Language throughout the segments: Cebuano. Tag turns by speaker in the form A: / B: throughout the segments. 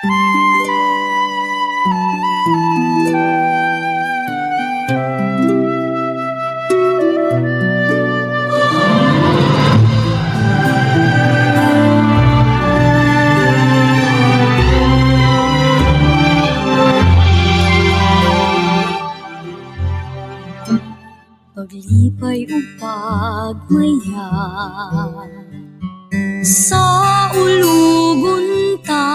A: Paglipay ug pagmaya sa ulugon ta,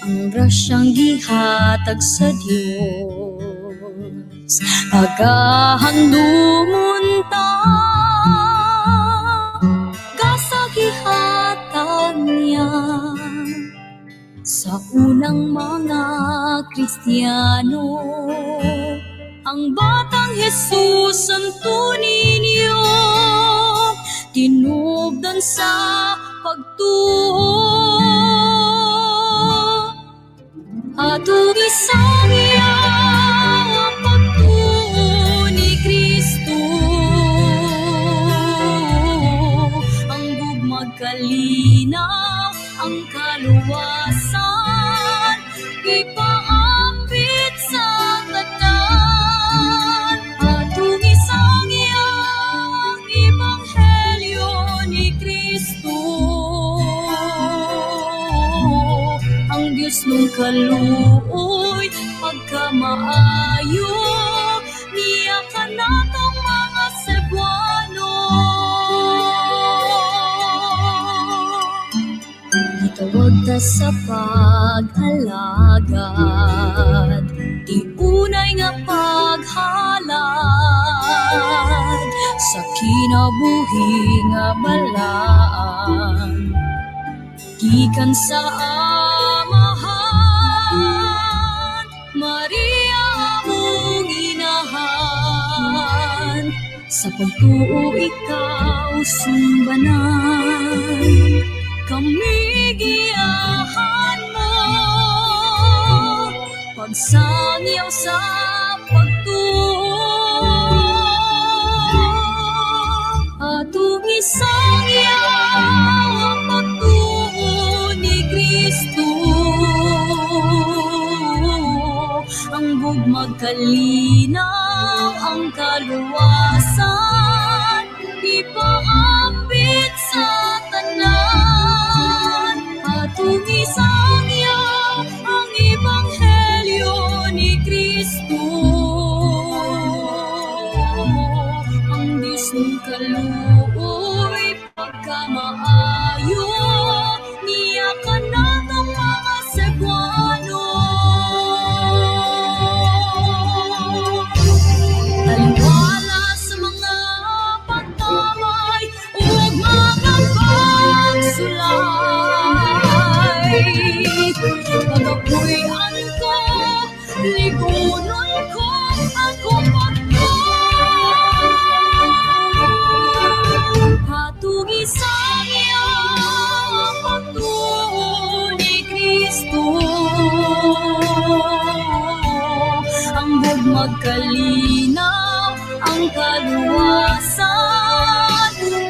A: ang grasyang gihatag sa Dios, pagahandumon ta. Gasa gihatag niya sa unang mga Kristiyano, ang batang Jesus Santo Niño, tinubdan sa pagtuo. Atong isangya ang pagtuo ni Kristo, ang gugmag kalinaw, ang kaluwasan, ipaapit sa tanan. Atong isangya ang ebanghelyo ni Kristo, ang Diyos nung kaluoy, pagkamaayo niya kanatong mga Cebuano. Gitawag ta sa pag-alagad, tiunay nga paghalad sa kinabuhi nga balaan, gikan sa Amahan, Maria among inahan. Sa pagtuo ikaw sumbanan, kami giyahan mo, pagsangyaw sa pagtuo. Atong isangyaw ang pagtuo ni Kristo, ang gugmag kalinaw, ang kaluwasan, ipaapit sa tanan. Atong isangyaw ang ebanghelyo ni Kristo, ang Diyos ng kaluoy, pagkamaayo niya kanatong mga Cebuano. Taliwala sa mga pagkamay ug mga pagsulay, pagapuy-an ko, ligunon ko akong pagtuo. Atong isangya ang pagtuo ni Kristo, ang gugmag kalinaw, ang kaluwasan,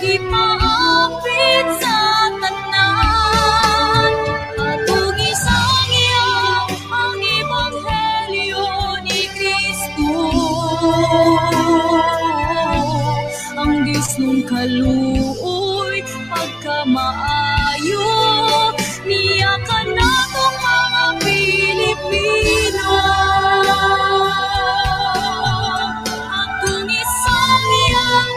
A: ipaapit sa tanan. Atong isangya ang ebanghelyo ni Kristo, ang Diyos nung kaluoy, pagkamaayo niya kanatong mga Pilipino. Atong isangya ang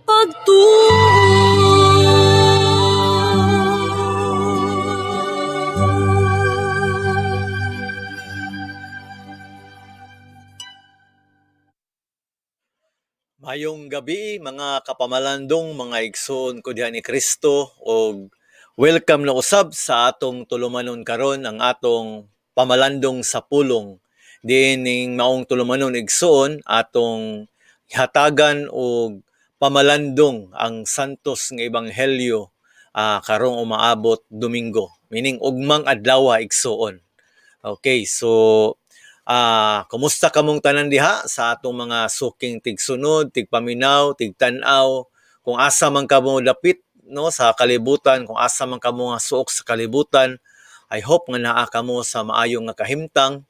A: pagtuo.
B: Maayong gabi mga kapamalandong, mga igsoon ko diha ni Kristo, og welcome na usab sa atong tulumanon karon, ang atong pamalandong sa pulong. Diin ning maong tulumanon, igsoon, atong hatagan og pamalandong ang santos nga ebanghelyo karong umaabot Domingo, meaning ugmang adlaw, igsoon. Okay, so kumusta kamong tanan diha sa atong mga suking tigsunod, tigpaminaw, tigtan-aw? Kung asa man kamo dapit, no, sa kalibutan, kung asa man kamo nga suok sa kalibutan, I hope nga naa kamo sa maayo nga kahimtang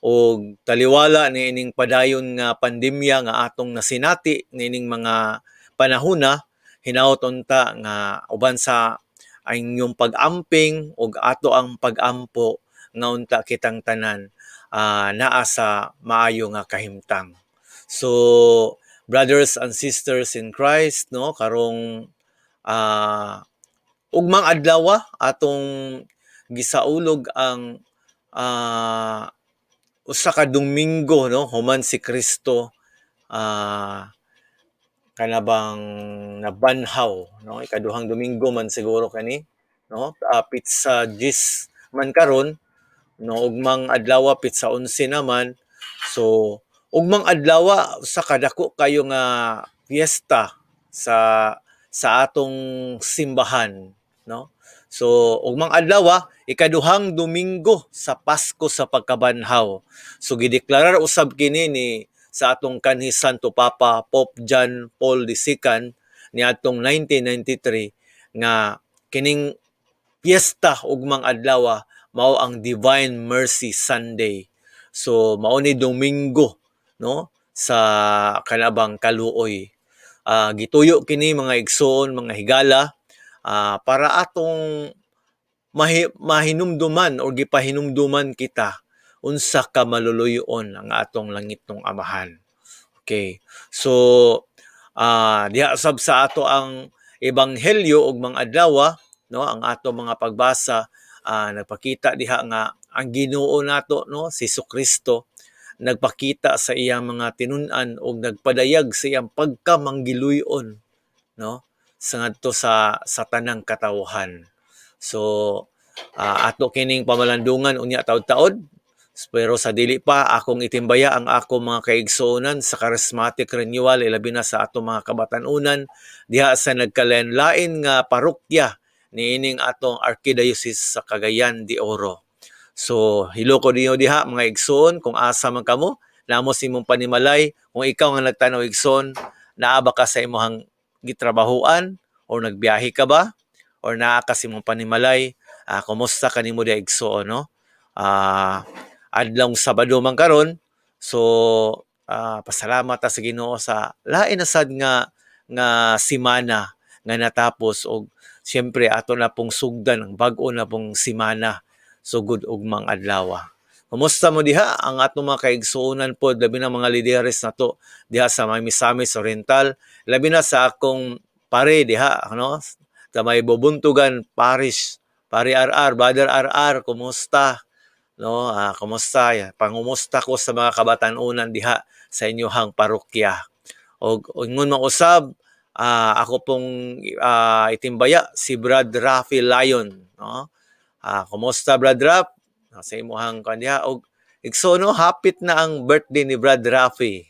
B: og taliwala niining padayon nga pandemya nga atong nasinati niining mga panahona. Hinaot unta nga uban sa inyong pag-amping ug ato ang pag-ampo nga unta kitang tanan naa sa maayo nga kahimtang. So brothers and sisters in Christ, no, karong ugmang adlaw atong gisaulog ang usa ka Domingo, no, human si Kristo kana bang nabanhaw, no? Ikaduhang Domingo man siguro kani, no? Petsa 10 man karon, no? Ugmang adlaw petsa 11 naman. So ugmang adlaw usa ka dako kayo nga piyesta sa atong simbahan, no? So ugmang adlaw, ikaduhang Domingo sa Pasko sa Pagkabanhaw. So gideklarar usab kini ni sa atong kanhi Santo Papa Pope John Paul II niadtong 1993 nga kining piyesta ugmang adlaw mao ang Divine Mercy Sunday. So mao ni Domingo, no, sa kanabang kaluoy. Gituyo kini, mga igsoon, mga higala, para atong mahinumduman or gipahinumduman kita unsa ka maluluyon ang atong langitnong Amahan. Okay. So diha sab sa ato ang ebanghelyo ugmang adlaw, no, ang ato mga pagbasa, nagpakita diha nga ang Ginoo nato, no, si Kristo, nagpakita sa iyang mga tinun-an og nagpadayag sa iyang pagkamanggiluyon, no, sa ngadto sa tanang katawhan. So ato kining pamalandungan unya taod-taod, pero sa dili pa, akong itimbaya ang ako mga kaigsuonan sa Charismatic Renewal, ilabi na sa ato mga kabatan-unan diha sa nagkalain-lain nga parokya niining atong Archdiocese sa Cagayan de Oro. So hello ko ninyo diha, mga igsoon, kung asa man kamo, namo sa imong panimalay. Kung ikaw nga nagtanaw, igsoon, naa ba ka sa imong gitrabahuan or nagbiyahe ka ba or naa ka sa imong panimalay, kumusta kanimo diha, igsoon, no? Adlawng Sabado man karon, so pasalamat ta sa Ginoo sa lain na sad nga semana nga natapos og siyempre ato na pong sugdan ang bag-o na pong semana sugod ugmang adlaw. Kumusta mo diha ang atong mga kaigsuonan pod, labi na mga lideres nato diha sa mga Misamis Oriental, labi na sa akong pare diha, no, sa may Bubuntugan Parish, Pare RR, Brother RR, kumusta? No, kumusta? Pangumusta ko sa mga kabatan-unan diha sa inyohang parokya. Og ingon man usab, ako pong itimbaya si Brad Rafi Lion, no? Kumusta, Brad Rap? Sa imuhang kuan diha og igsoon, no, hapit na ang birthday ni Brad Rafi.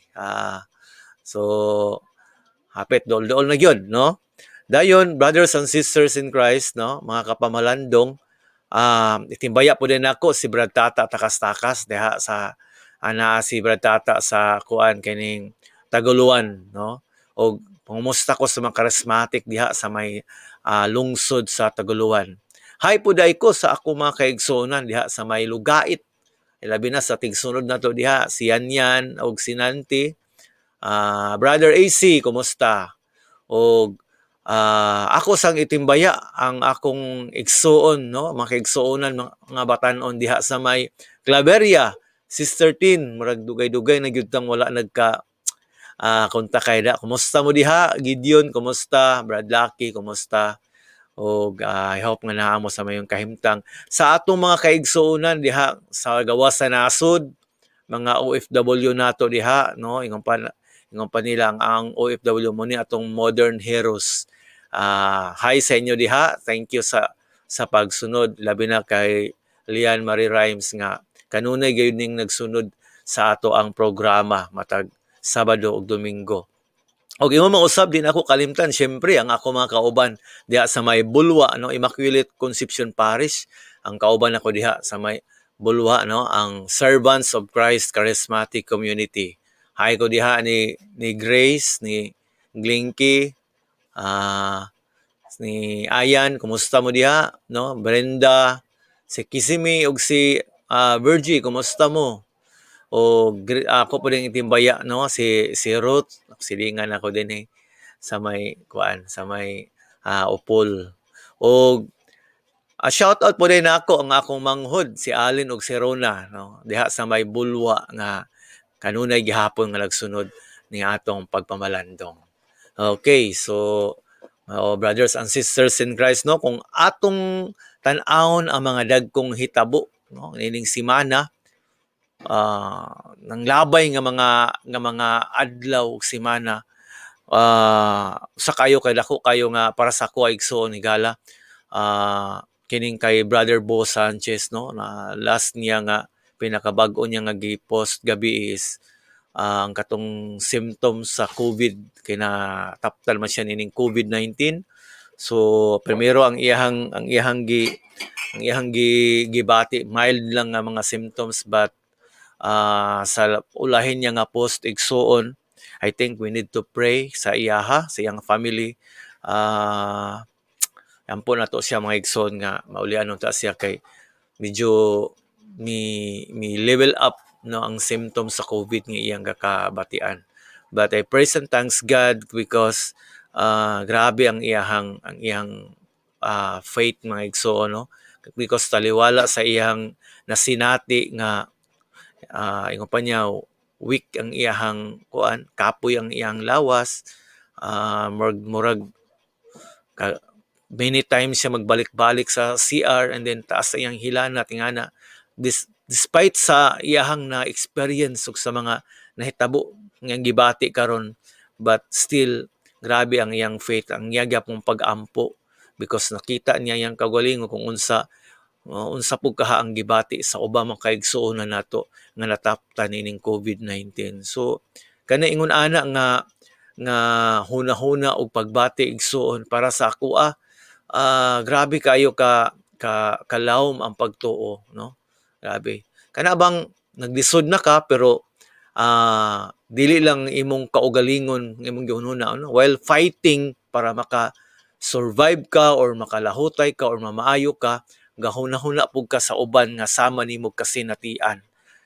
B: So hapit dool-dool na gyud, no? Dayon, brothers and sisters in Christ, no, mga kapamalandong, itimbaya po din ako si Brad Tata Takas-Takas diha sa ana si Brad Tata sa kuan kining Taguluan, no? Og pangumusta ko sa mga charismatic diha sa may lungsod sa Taguluan. Hi po dai ko sa ako mga kaigsuonan diha sa may Lugait. Ilabi na sa tigsunod nato diha, si Yanyan og si Nanti. Brother AC, kumusta? Og ako sang itimbaya ang akong igsuon, no, mga kaigsuonan, mga batan-on diha sa may Claveria, Sister Tin, murag dugay-dugay na gyud tang wala nagka kontak kay da. Kumusta mo diha? Gideon, kumusta? Brad Lucky, kumusta? Og I hope nga naa mo sa mayong kahimtang. Sa atong mga kaigsuonan diha sa gawas sa nasod, mga OFW nato diha, no, ingon pa nila ang OFW mo ni atong modern heroes. Hi sa inyo diha. Thank you sa pagsunod, labi na kay Lian Marie Rhymes nga kanunay gayud ning nagsunod sa ato ang programa matag Sabado ug Domingo. Og imo mausab din ako kalimtan syempre ang ako mga kauban diha sa may Bulwa, no, Immaculate Conception Parish. Ang kauban ako diha sa may Bulwa, no, ang Servants of Christ Charismatic Community. Hi ko diha ni Grace, ni Glinky, Ni Ayan, kumusta mo diha, no? Brenda, si Kisimi ug si Virgie, kumusta mo? O ako po din itimbaya, no, si si Ruth, silingan ako din eh sa may kuan, sa may Upol. Og shout out po din ako ang akong manghod si Allen ug si Rona, no, diha sa may Bulwa nga kanunay gihapon nga nagsunod ni atong pagpamalandong. Okay, so oh, brothers and sisters in Christ, no, kung atong tan-awon ang mga dagkong hitabo, no, nining semana, nang labay nga mga adlaw ug semana, sa kayo kay dako kayo nga para sa ako igsoon higala, kining kay Brother Bo Sanchez, no, na last niya nga pinakabag-o niya nga gi-post gabi is ang katong symptoms sa COVID, kay nataptal man siya nining COVID-19. So primero ang iyahang gibati mild lang nga mga symptoms, but sa ulahin niya nga post, igsuon, I think we need to pray sa iyaha, sa iyang family. Ampo nato siya, mga igsoon, nga maulian ta siya kay medyo mi level up, no, ang symptoms sa COVID nga iyang kakabatian. But I praise and thanks God because grabe ang iyang faith, mga igsoon, no, because taliwala sa iyang nasinati nga ingon pa niya weak ang iyahang kuan, kapoy ang iyang lawas, murag murag ka, many times siya magbalik-balik sa CR and then taas sa iyang hilanat ingana. This, despite sa iyahang na experience ug sa mga nahitabo nga gibati karon, but still grabe ang iyang faith, ang iya gyapong pag-ampo because nakita niya iyang kaugalingon kung unsa pud kaha ang gibati sa ubang mga kaigsuonan nato nga nataptan ining COVID-19. So kana ingon ana nga nga hunahuna og pagbati, igsuon, para sa ako grabe kayo ka ka kalawom ang pagtuo, no? Grabe kana bang naglisod na ka, pero dili lang imong kaugalingon imong gihunhuna, no, while fighting para maka survive ka or makalahutay ka or mamaayo ka, gahuna-huna pud ka sa uban nga sama nimo kasinatian.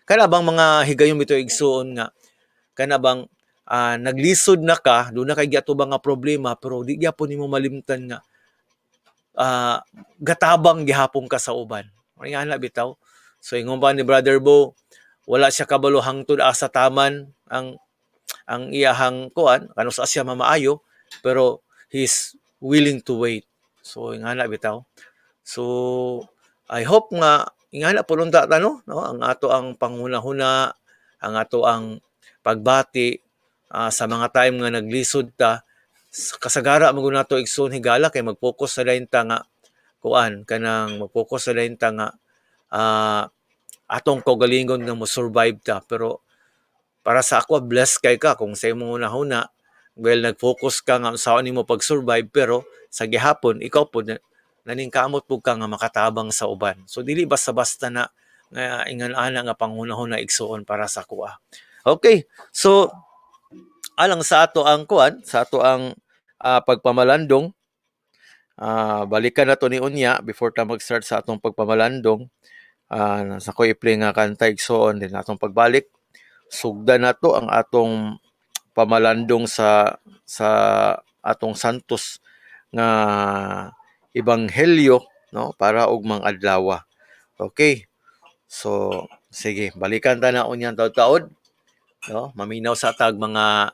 B: Kana bang mga higayon bitaw, igsuon, nga kana bang naglisod na ka, duna kay giatubang nga problema, pero di gyapon nimo malimtan nga gatabang gihapon ka sa uban. May nga bitaw. So ingon pa ni Brother Bo, wala siya kabalo hangtod asa taman ang iyahang kuan kanus-a siya mamaayo, pero he's willing to wait. So ingana bitaw. So I hope nga ingana pud unta ta, no, ang ato ang panghuna-huna, ang ato ang pagbati sa mga time nga naglisod ta. Kasagara man gud nato, igsoon higala, kay mag-focus sa dayon ta nga kuan, kanang mag-focus sa dayon ta nga atong kaugalingon nga mo survive ta. Pero para sa ako, blessed kay ka kung sa imong hunahuna, well, nag-focus ka nga unsaon nimo pag-survive, pero sa gihapon ikaw pod naningkamot pud ka nga makatabang sa uban. So dili basta-basta na nga ingon ana nga panghunahuna, igsuon, para sa akoa. Okay, so alang sa ato ang kuan, sa ato ang pagpamalandong, balikan na to ni unya before ta mag-start sa atong pagpamalandong. Sa ko i-play nga kanta, igsuon, din atong pagbalik sugdan nato ang atong pamalandong sa atong santos nga ebanghelyo, no, para ugmang adlaw. Okay. So sige, balikan ta na unyang taud-taud, no? Maminaw sa tag mga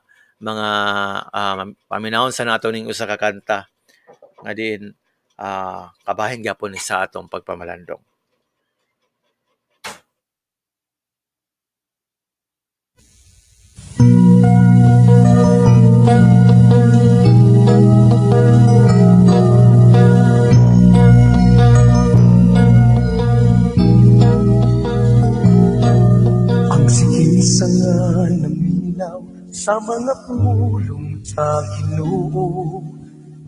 B: paminawon sa nato ning usa ka kanta nga diin kabahin gyapon ni sa atong pagpamalandong.
C: Ang sige sa nga naminaw sa mga pulong sa Ginoo,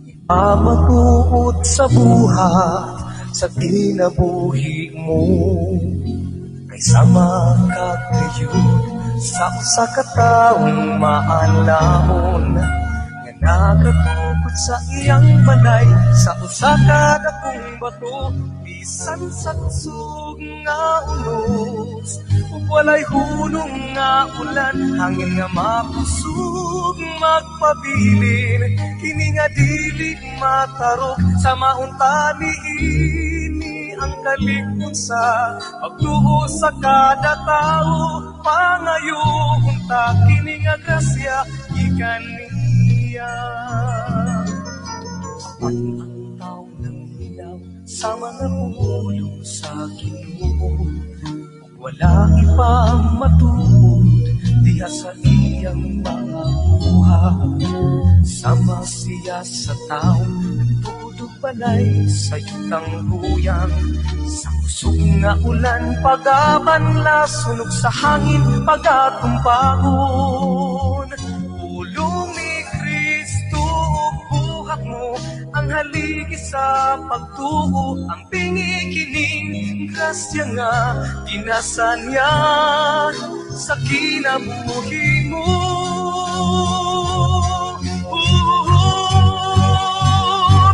C: ipamatuod sa buhat sa kinabuhi mo. Kay sama kagayud sa usa ka taong maanlamon nga nagatuo. Nagbukod sa iyang balay sa usa ka dakong bato, bisan sa kusog nga unos ug walay hunong nga ulan, hangin nga makusog magpabilin, kini nga dili matarok sa maunta niini ang kalig-on sa pagtuo sa kada tawo. Pangayo unta kini nga grasya gikan niya. Apan ang tawo naminaw sa mga pulong sa Ginoo ug wala ipamatuod diha sa iyang mga buhat. Sama siya sa tawo nagtuod og balay sa yutang huyang, sa kusog nga ulan pagabanlas, sunog sa hangin pagatumbagon. Pulong ni Kristo ug buhat mo ang haligi sa pagtuo, ang bingi kining grasya nga ginasa niya sa kinabuhi mo. Oo,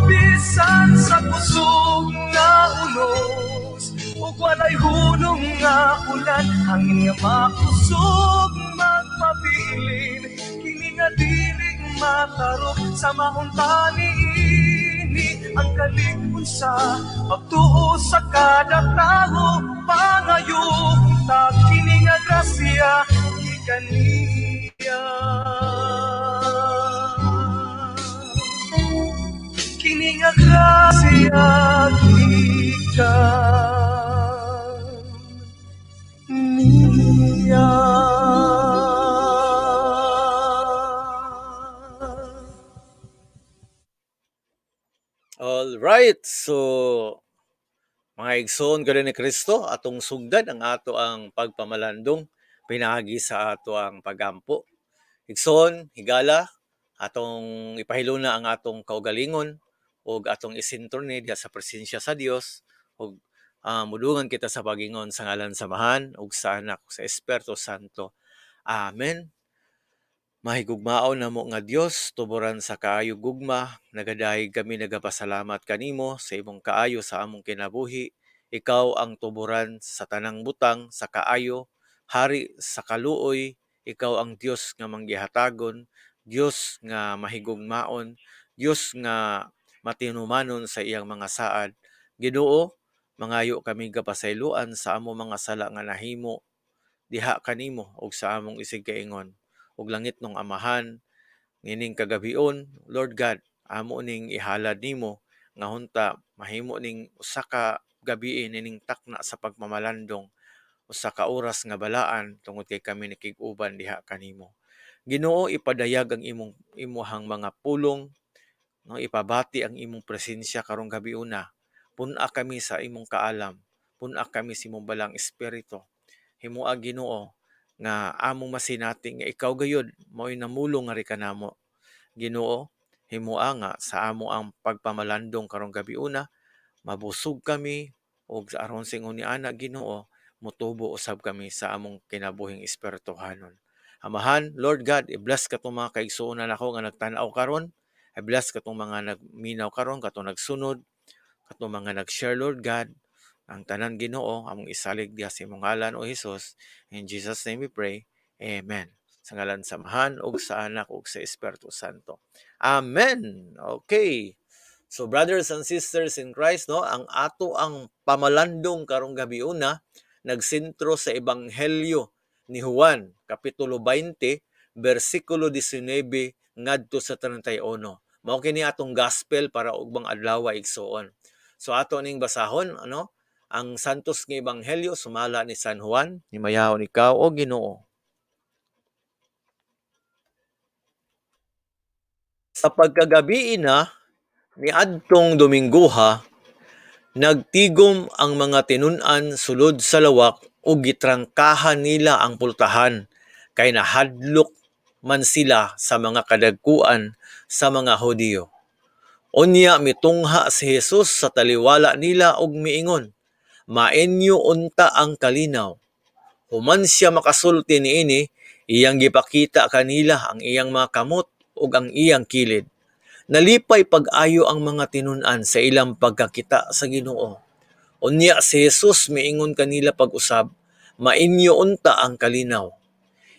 C: bisan sa kusog nga unos ug walay hunong nga ulan, hangin nga makusog magpabilin, kini nga dili matarok sa maunta niini ang kalig-on sa pagtuo sa kada tawo. Pangayo unta kini nga grasya gikan niya. Kini nga grasya gikan niya.
B: All right. So mga igsoon ka ni Kristo, atong sugdan ang ato ang pagpamalandong pinaagi sa ato ang pagampo. Igsoon, higala, atong ipahiluna ang atong kaugalingon ug atong isentro ni diha sa presensya sa Dios ug mudungan kita sa pagingon sa ngalan sa Amahan ug sa Anak ug sa Espiritu Santo. Amen. Mahigugmaon namo nga Dios, tuboran sa kaayo gugma, nagadayeg kami nagapasalamat kanimo sa imong kaayo sa among kinabuhi. Ikaw ang tuboran sa tanang butang sa kaayo, hari sa kaluoy, ikaw ang Dios nga manggihatagon, Dios nga mahigugmaon, Dios nga matinumanon sa iyang mga saad. Ginoo, mangayo kami gapasayloan sa among mga sala nga nahimo diha kanimo ug sa among isigkaingon ug langit nung Amahan nining kagabion. Lord God, amo ning ihalad nimo nga hunta mahimo ning usa ka gabii nining takna sa pagmamalandong, usa ka oras nga balaan tungod kay kami nakig-uban diha kanimo. Ginoo, ipadayag ang imong imuhang mga pulong, no, ipabati ang imong presensya karong gabiuna. Pun-a kami sa imong kaalam, pun-a kami sa imong balang espiritu. Himoa, Ginoo, nga among masinati nga ikaw gayud mao'y namulong ngari kanamo. Ginoo, himoa nga sa amo ang pagpamalandong karong gabiuna mabusog kami ug aron sa ingon ni ana, Ginoo, motubo usab kami sa among kinabuhing espirituhanon. Amahan, Lord God, i-bless katong mga kaigsuonan nako nga nagtan-aw karon, i-bless katong mga nagminaw karon, katong nagsunod, katong mga nag-share, Lord God. Ang tanan, Ginoo, among isalig diha sa imong ngalan, o Hesus. In Jesus' name we pray. Amen. Sa ngalan sa Amahan ug sa Anak ug sa Espiritu Santo. Amen. Okay. So brothers and sisters in Christ, no, ang ato ang pamalandong karong gabiuna nagsentro sa Ebanghelyo ni Juan, kapitulo 20, bersikulo 19 ngadto sa 31. Mao kini atong gospel para ubang adlaw, igsuon. So ato ning basahon, ano, ang Santos nga Ebanghelyo sumala ni San Juan. Himayahon ikaw, o Ginoo. Sa pagkagabii na niadtong Dominggoha, nagtigom ang mga tinun-an sulod sa lawak ug gitrangkahan nila ang pultahan kay nahadlok man sila sa mga kadagkuan sa mga Hudiyo. Unya mitungha si Jesus sa taliwala nila ug miingon, "Mainyo unta ang kalinaw." Human siya makasulti niini, iyang gipakita kanila ang iyang mga kamot ug ang iyang kilid. Nalipay pag-ayo ang mga tinun-an sa ilang pagkakita sa Ginoo. Unya si Jesus miingon kanila pag-usab, "Mainyo unta ang kalinaw.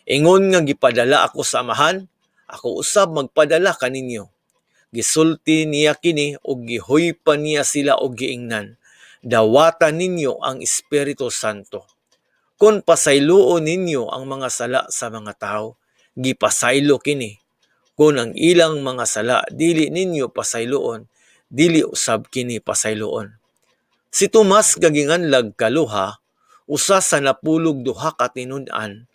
B: Ingon nga gipadala ako sa Amahan, ako usab magpadala kaninyo." Gisulti niya kini ug gihuypan niya sila og giingnan, "Dawata ninyo ang Espiritu Santo. Kung pasayloon ninyo ang mga sala sa mga tawo, gipasaylo kini. Kung ang ilang mga sala dili ninyo pasayloon, dili usab kini pasayloon." Si Tomas nga ginganlag Kaluha, usa sa 12 ka tinun-an,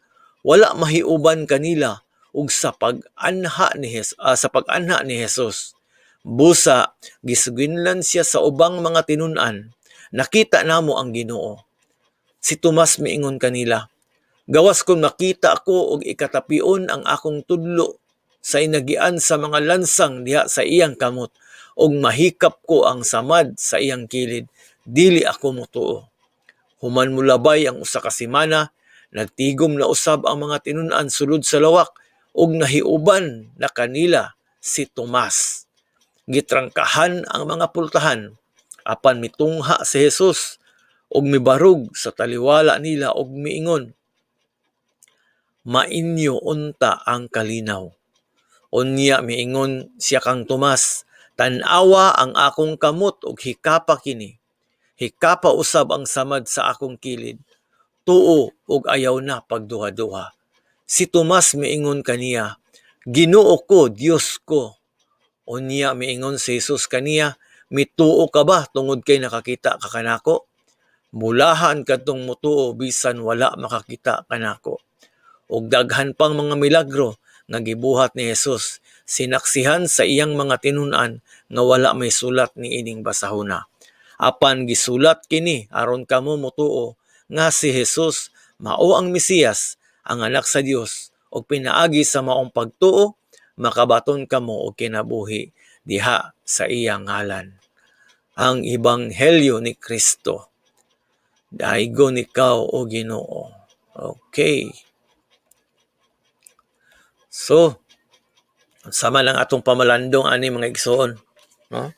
B: wala mahiuban kanila ug sa pag-anha ni Jesus. Busa gisuginlan siya sa ubang mga tinun-an, "Nakita namo ang Ginoo." Si Tomas miingon kanila, "Gawas kung makita ko og ikatapion ang akong tudlo sa inagian sa mga lansang diha sa iyang kamot ug mahikap ko ang samad sa iyang kilid, dili ako motuo." Human molabay ang usa ka semana, nagtigom na usab ang mga tinun-an sulod sa lawak ug nahiuban na kanila si Tomas. Gitrangkahan ang mga pultahan, apan mitungha si Jesus ug mibarog sa taliwala nila ug miingon, "Mainyo unta ang kalinaw." Unya miingon siya kang Tomas, "Tan-awa ang akong kamot ug hikapa kini. Hikapa usab ang samad sa akong kilid. Tuo ug ayaw na pagduha-duha." Si Tomas miingon kaniya, "Ginoo ko, Dios ko." Unya miingon si Jesus kaniya, "Mituo ka ba tungod kay nakakita ka kanako? Bulahan kadtong motuo bisan wala makakita kanako." Ug daghan pang mga milagro nga gibuhat ni Jesus, sinaksihan sa iyang mga tinun-an nga wala may sulat niining basahona. Apan gisulat kini aron kamo motuo nga si Jesus mao ang Mesiyas, ang Anak sa Dios, ug pinaagi sa maong pagtuo makabaton kamo og kinabuhi diha sa iyang ngalan. Ang Ebanghelyo ni Kristo. Daygon ikaw, o Ginoo. Okay. So, sama lang atong pamalandong ani, mga igsoon, no?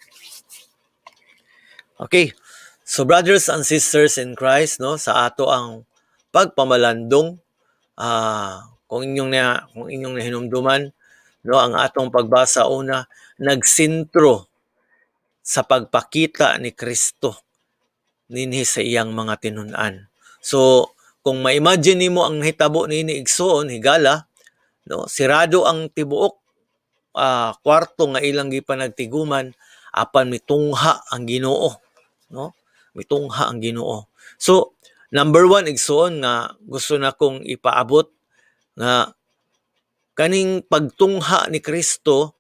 B: Okay. So brothers and sisters in Christ, no, sa ato ang pagpamalandong, kung inyong nahinumduman, no, ang atong pagbasa una nagsentro sa pagpakita ni Kristo ninhi sa iyang mga tinun-an. So, kung ma-imagine nimo ang nahitabo niini, igsoon, higala, no, sirado ang tibuok kwarto nga ilang gipanagtiguman, apan mitungha ang Ginoo, no? Mitungha ang Ginoo. So, number one, igsoon, nga gusto na kong ipaabot nga kaning pagtungha ni Kristo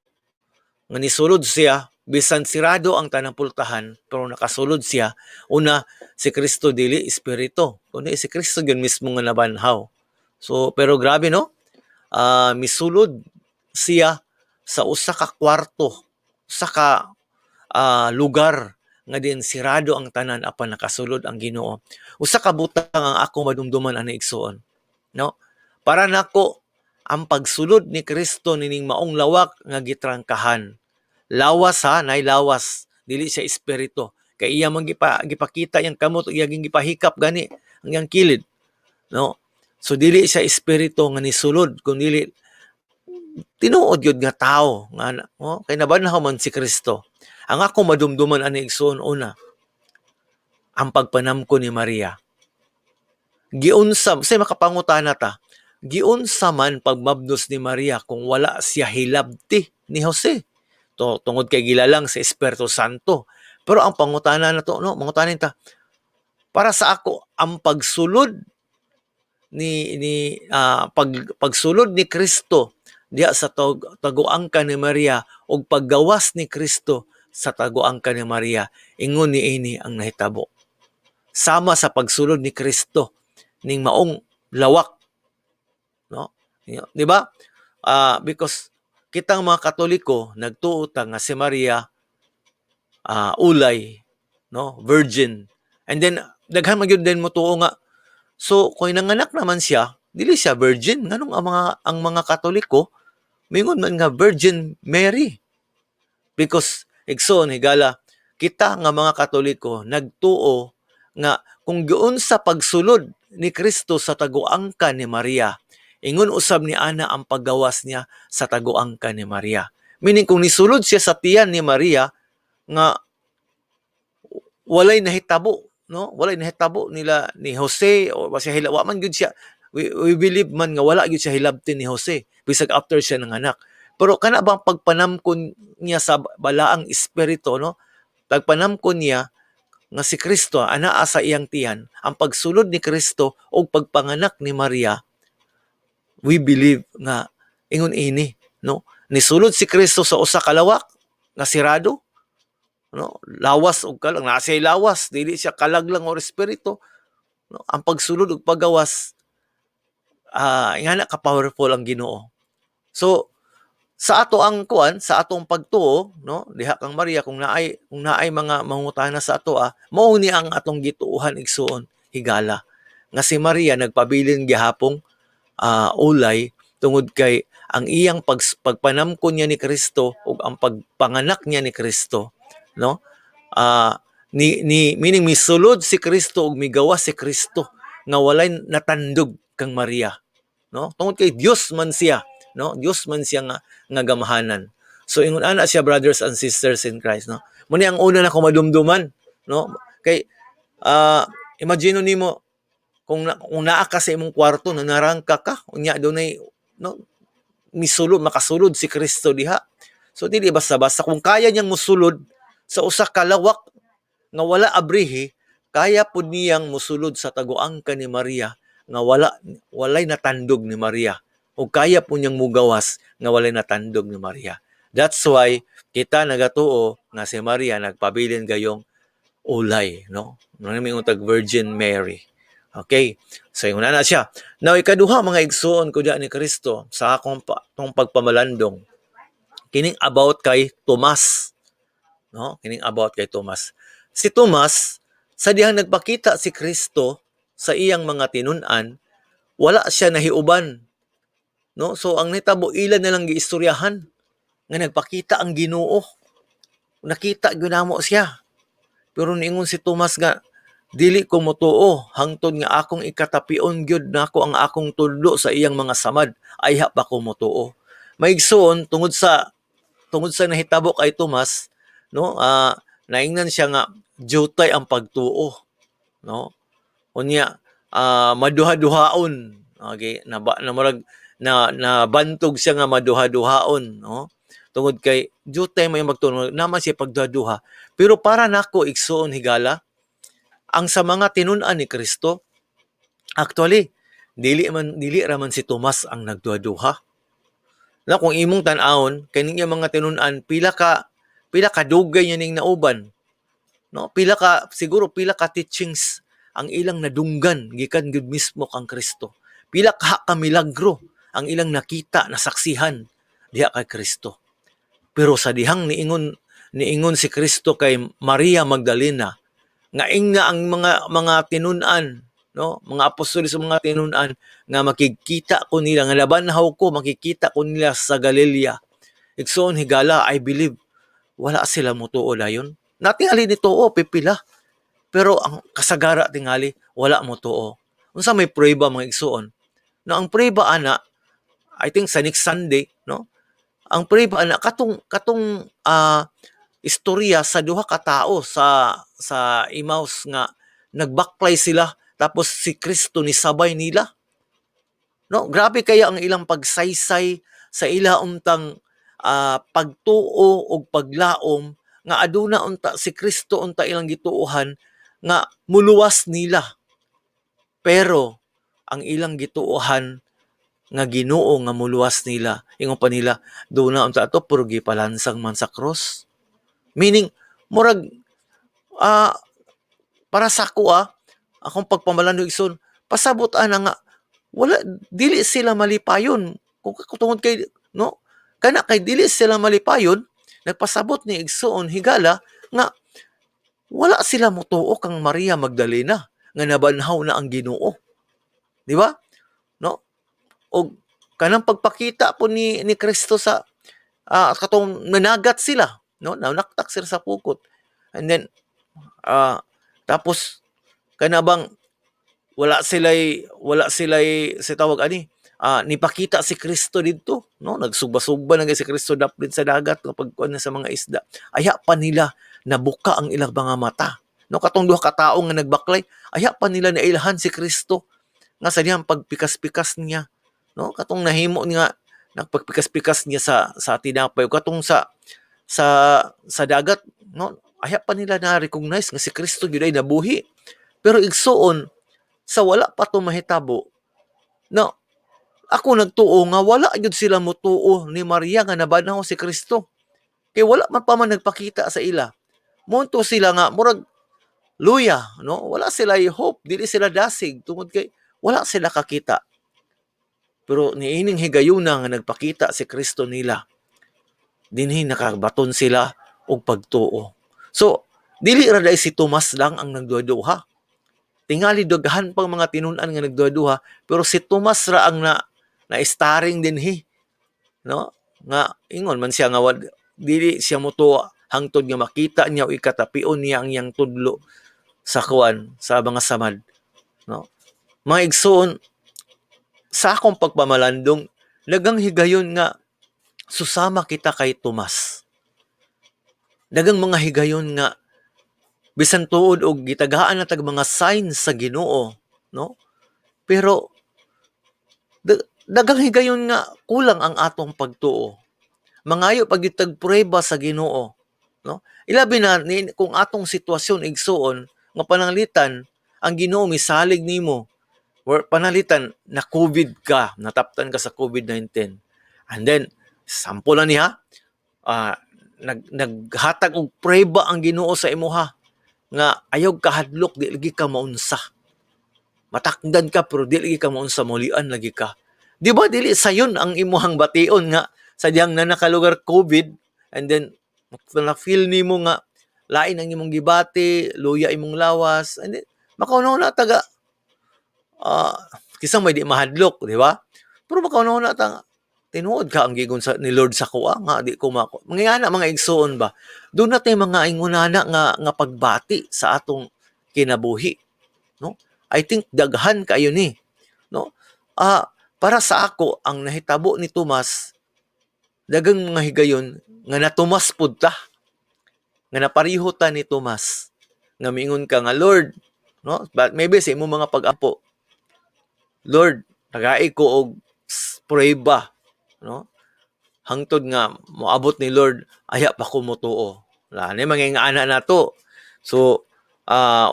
B: nga nisulod siya bisan sirado ang tanang pultahan, pero nakasulod siya. Una, si Kristo dili espiritu kundi si Kristo gyud mismo nga nabanhaw. So pero grabe, no, misulod siya sa usa ka kwarto, usa ka lugar nga diin sirado ang tanan, apan nakasulod ang Ginoo. Usa ka butang ang ako madumduman ani, igsoon, no? Para nako, ang pagsulod ni Kristo nining maong lawak nga gitrangkahan. Lawas ha, nay lawas, dili siya espiritu. Kay iya man gipakita iyang kamot, iya gipahikap gani ang iyang kilid, no? So dili siya espiritu nga nisulod kun dili tinuod gyud nga tao nga, oh, kay nabanhaw man si Kristo. Ang ako madumduman ani, igsoon, una, ang pagpanamko ni Maria. Giunsa say makapangutana ta? Giunsa man pagmabnos ni Maria kung wala siya hilabti ni Jose? To tungod kay gilalang sa Espiritu Santo. Pero ang pangutana na to, no, mangutanin ta. Para sa ako, ang pagsulod ni ni ah, pag pagsulod ni Kristo diha sa taguangka ni Maria ug paggawas ni Kristo sa taguangka ni Maria, ingon niini ang nahitabo. Sama sa pagsulod ni Kristo ning maong lawak, no? Di ba? Because kitang mga Katoliko nagtuo ta nga si Maria ulay, no, virgin. And then daghan man gyud din motuo nga so kung nanganak naman siya, dili siya virgin, nganong ang mga Katoliko mingon man nga Virgin Mary? Because igsoon higala, kita nga mga Katoliko nagtuo nga kung giunsa pagsulod ni Kristo sa taguangka ni Maria, ingon usab ni ana ang paggawas niya sa taguangka ni Maria. Meaning kung nisulod siya sa tiyan ni Maria nga walay nahitabo, no? Walay nahitabo nila ni Jose o wa siya hila, wa man gyud siya, we believe man nga wala gyud siya hilabti ni Jose bisag after siya nanganak. Pero kana bang pagpanamkon niya sa balaang espiritu, no? Pagpanamkon niya nga si Kristo anaa sa iyang tiyan, ang pagsulod ni Kristo og pagpanganak ni Maria, we believe nga ingon ini, no? Nisulod si Kristo sa usa ka lawak nga sirado, no? Lawas og kalag, naa siya'y lawas, dili siya kalag lang or espiritu, no? Ang pagsulod ug paggawas, ingana ka powerful ang Ginoo. So sa ato ang kuan, sa atong pagtuo, no, diha kang Maria, kung naay mga mangutana sa ato, mao ni ang atong gituohan, igsuon higala, nga si Maria nagpabilin gihapong ulay tungod kay ang iyang pagpanamkon niya ni Kristo ug ang pagpanganak niya ni Kristo, no, ni meaning misulod si Kristo ug migawas si Kristo nga walay natandog kang Maria, no, tungod kay Dios man siya, no? Dios man siya nga gamahanan. So ingon ana siya, brothers and sisters in Christ, no? Mo ni ang una na ko madumduman, no? Kay imagine nimo kung naa ka sa imong kwarto, nanarangka ka, unya dunay, no, misulod, makasulod si Kristo diha. So dili basta-basta. Kung kaya niyang musulod sa usa ka lawak nga wala abrihi, kaya pud niyang musulod sa taguangka ni Maria nga walay natandog ni Maria. O kaya po niyang mugawas nga walay natandog ni Maria. That's why kita nagatuo nga si Maria nagpabilin gayong ulay, no? Ano may tag Virgin Mary. Okay? So ingon na siya. Now ikaduha, mga igsuon ko diya ni Kristo, sa akong tong pagpamalandong, kining about kay Tomas. No? Kining about kay Tomas. Si Tomas, sa dihang nagpakita si Kristo sa iyang mga tinun-an, wala siya nahiuban. No? So ang nitabo, ila na lang giistoryahan nga nagpakita ang Ginoo. Nakita gyud namo siya. Pero niingon si Tomas nga dili ko motuo hangtod nga akong ikatapion gyud nako ang akong tudlo sa iyang mga samad, ayha pa ko motuo. Maigsoon, tungod sa nahitabo kay Tomas, no, naingnan siya nga jutay ang pagtuo, no? Unya maduha-duhaon, okay, na ba na murag na nabantog siya nga maduha-duhaon, no? Tungod kay jutay may magtuo naman siya pagduha-duha. Pero para nako, igsuon higala, ang sa mga tinun-an ni Kristo, actually dili ra man si Tomas ang nagduha-duha. Na kung imong tan-awon kay iyang mga tinun-an, pila ka dugay niya ning nauban, no? Pila ka, siguro pila ka teachings ang ilang nadunggan gikan gyud mismo kang Kristo. Pila ka milagro ang ilang nakita, nasaksihan diha kay Kristo. Pero sa dihang niingon si Kristo kay Maria Magdalena nga ingna ang mga tinun-an, no, mga apostoles sa mga tinun-an nga makikita ko nila, nga nabanhaw ko, makikita ko nila sa Galilea, igsoon higala, I believe wala sila motuo dayon. Natingali ni tuo pipila, pero ang kasagara tingali wala motuo. Unsa may prueba, mga igsoon, no? Ang prueba ana, I think sa next Sunday, no, ang prueba ana katong istorya sa duha ka tawo sa Emmaus nga nagbaklay sila tapos si Kristo ni sabay nila, no? Grabe kaya ang ilang pagsaysay sa ila untang pagtuo og paglaom nga aduna unta si Kristo unta ilang gituohan nga muluwas nila. Pero ang ilang gituohan nga Ginoo nga muluwas nila, ingon pa nila, "Duna unta ato, pero gipalansang man sa cross." Meaning murag para sa ako, akong pagpamalandong, igsoon, pasabot ana nga wala, dili sila malipayon kung tungod kay, no, kana kay dili sila malipayon, nagpasabot ni igsoon higala nga wala sila motuo kang Maria Magdalena nga nabanhaw na ang Ginoo, di ba, no? Og kanang pagpakita po ni Kristo sa katong nanagat sila. no? Nanaktak sila sa pukot. And then tapos kana bang wala sila'y sa tawag ani, nipakita si Kristo didto, no? Nagsugba-sugba na si Kristo daplit sa dagat nga pagkuan na sa mga isda. Aya pa nila nabuka ang ilang mga mata, no? Katong duha ka tawo nga nagbaklay, aya pa nila nailhan si Kristo nga sa diyang pagpikas-pikas niya, no? Katong nahimo nga nagpagpikas-pikas niya sa tinapay ug katong sa dagat, no? Aya pa nila na recognize nga si Kristo gyud ay nabuhi. Pero igsuon, sa wala pa to mahitabo, no, ako nagtuo nga wala gyud sila motuo ni Maria nga nabanhaw si Kristo kay wala man pa man nagpakita sa ila. Monto sila nga murag luya, no? Wala sila hope, dili sila dasig tungod kay wala sila kakita. Pero niining higayuna nga nagpakita si Kristo nila, dinhi nakabaton sila og pagtuo. So dili ra dai si Tomas lang ang nagduha-duha. Tingali daghan pang mga tinun-an nga nagduha-duha, pero si Tomas ra ang na na-starring dinhi, no? Nga ingon man siya nga dili siya motuo hangtod nga makita niya o ikatapion niya ang iyang tudlo sa kuan, sa mga samad, no? Mga igsoon, sa akong pagpamalandong, daghang higayon nga susama kita kay Tomas. Daghang mga higayon nga bisan tuod og gitagaan na tag mga signs sa Ginoo, no? Pero daghang higayon nga kulang ang atong pagtuo. Mangayo pag tag prueba sa Ginoo, no? Ilabi na ni, kung atong sitwasyon, igsuon, nga pananglitan ang Ginoo misalig nimo or pananglitan na COVID ka, nataptan ka sa COVID-19. And then sample lang niya, naghatag og prueba ang Ginoo sa imuha nga ayaw kahadlok, di lagi ka maunsa. Matakdan ka pero di lagi ka maunsa, mulian lagi ka. Di ba dili sayon ang imuhang bation nga sa diyang na nakalugar COVID and then na feel nimo nga lain ang imong gibati, luya imong lawas, and then makauna taga kisang may di mahadlok, di ba? Pero makauna ta, tinuod ka ang gigon sa ni Lord sa kuha nga di ko mako. Mga ana, mga igsuon ba? Doon na tay mga ingunana nga nga pagbati sa atong kinabuhi, no? I think daghan kayo ni, no? Para sa ako, ang nahitabo ni Tomas, daghang mga higayon nga natumas pud ta, nga napariho ta ni Tomas, nga miingon ka nga, "Lord," no? But maybe sa imong mga pag-ampo, "Lord, tagai ko og prueba," no? Hangtod nga moabot ni Lord, aya pa ko motuo. Wala ni mga ingana nato. So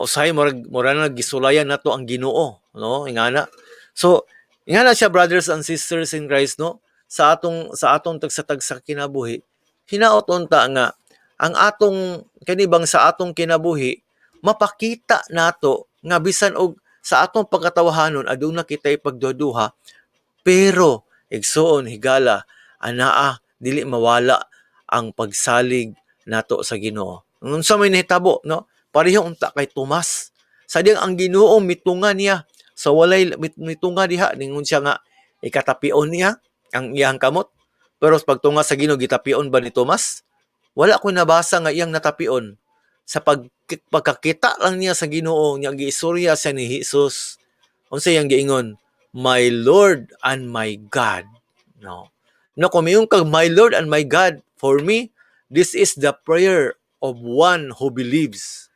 B: usahay murag mura na gisulayan nato ang Ginoo, no? Ingana. So ingana siya, brothers and sisters in Christ, no? Sa atong tagsa-tagsa kinabuhi, hinaot unta nga ang atong kani bang sa atong kinabuhi mapakita nato nga bisan og sa atong pagkatawahanon aduna kitay pagduhaduha, pero igsuon, higala, anaa dili mawala ang pagsalig nato sa Ginoo. Unsa may nahitabo, no? Pareho unta kay Tomas. Sa diyang ang Ginoo mitunga niya sa walay mitunga diha, ningon siya nga ikatapion niya ang iyang kamot. Pero pagtunga sa Ginoo, gitapion ba ni Tomas? Wala ko nabasa nga iyang natapion. Sa pagkakita lang niya sa Ginoo, niya giistorya siya ni Jesus. Unsa iyang giingon? "My Lord and my God." No. No, kung miingon kag "My Lord and my God," for me, this is the prayer of one who believes,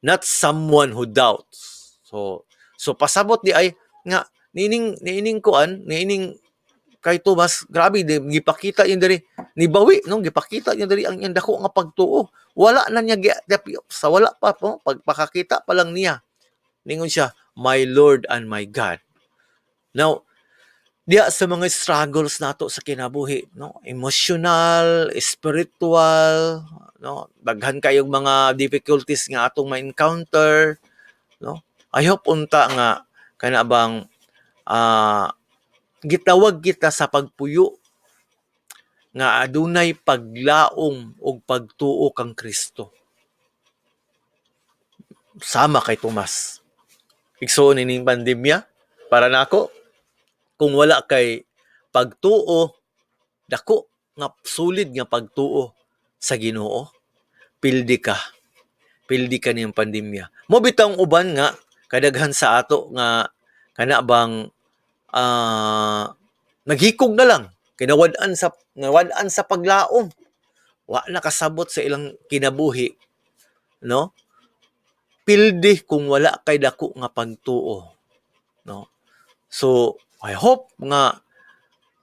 B: not someone who doubts. So pasabot di ay nga niining kuan, niining kay Tomas, grabe di, gipakita niya diri ni bawi, no? Gipakita niya diri ang iyang dako nga pagtuo. Wala na niya sa wala pa po pagpakakita pa lang niya, ningon siya, "My Lord and my God." Now, diya sa mga struggles nato sa kinabuhi, no, emotional, spiritual, no, daghan kayong mga difficulties nga atong ma-encounter, no? I hope unta nga kana bang gitawag kita sa pagpuyo nga adunay paglaom ug pagtuo kang Kristo. Sama kay Tomas. Igsuon, ining pandemya para nako, kung wala kay pagtuo, dako nga solid nga pagtuo, sa Ginoo, pildi ka. Pildi ka niyang pandemya. Mo bitawng uban nga kadaghan sa ato nga kana bang naghikog na lang kay nawad-an sa paglaom. Wa na kasabot sa ilang kinabuhi, no? Pildi kung wala kay dako nga pagtuo, no? So I hope nga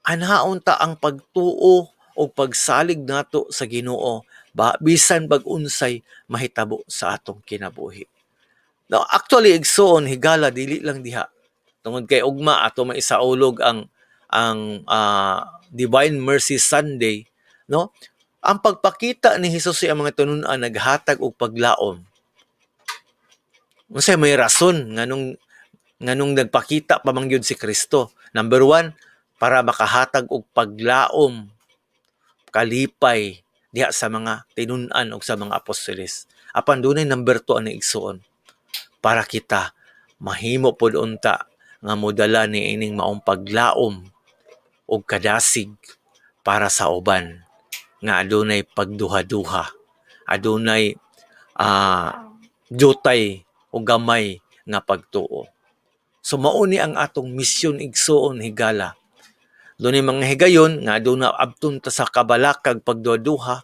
B: anaon ta ang pagtuo o pagsalig nato sa Ginoo ba bisan bag unsay mahitabo sa atong kinabuhi. No, actually, igsoon higala, dili lang diha. Tungod kay ugma ato maisaulog ang Divine Mercy Sunday, no? Ang pagpakita ni Hesus sa mga tinun-an naghatag og paglaom. Unsay may rason nganong nagpakita pa man gyud si Kristo? Number one, para makahatag og paglaom, kalipay diha sa mga tinun-an og sa mga apostoles. Apan dunay number 2 ani, igsuon, para kita mahimo pod unta nga modala ni ining maong paglaom og kadasig para sa uban nga adunay pagduha-duha, adunay jutay o gamay nga pagtuo. So mao ni ang atong misyon, igsuon higala. Dunay mga higayon nga aduna abton ta sa kabalakag pagduha-duha,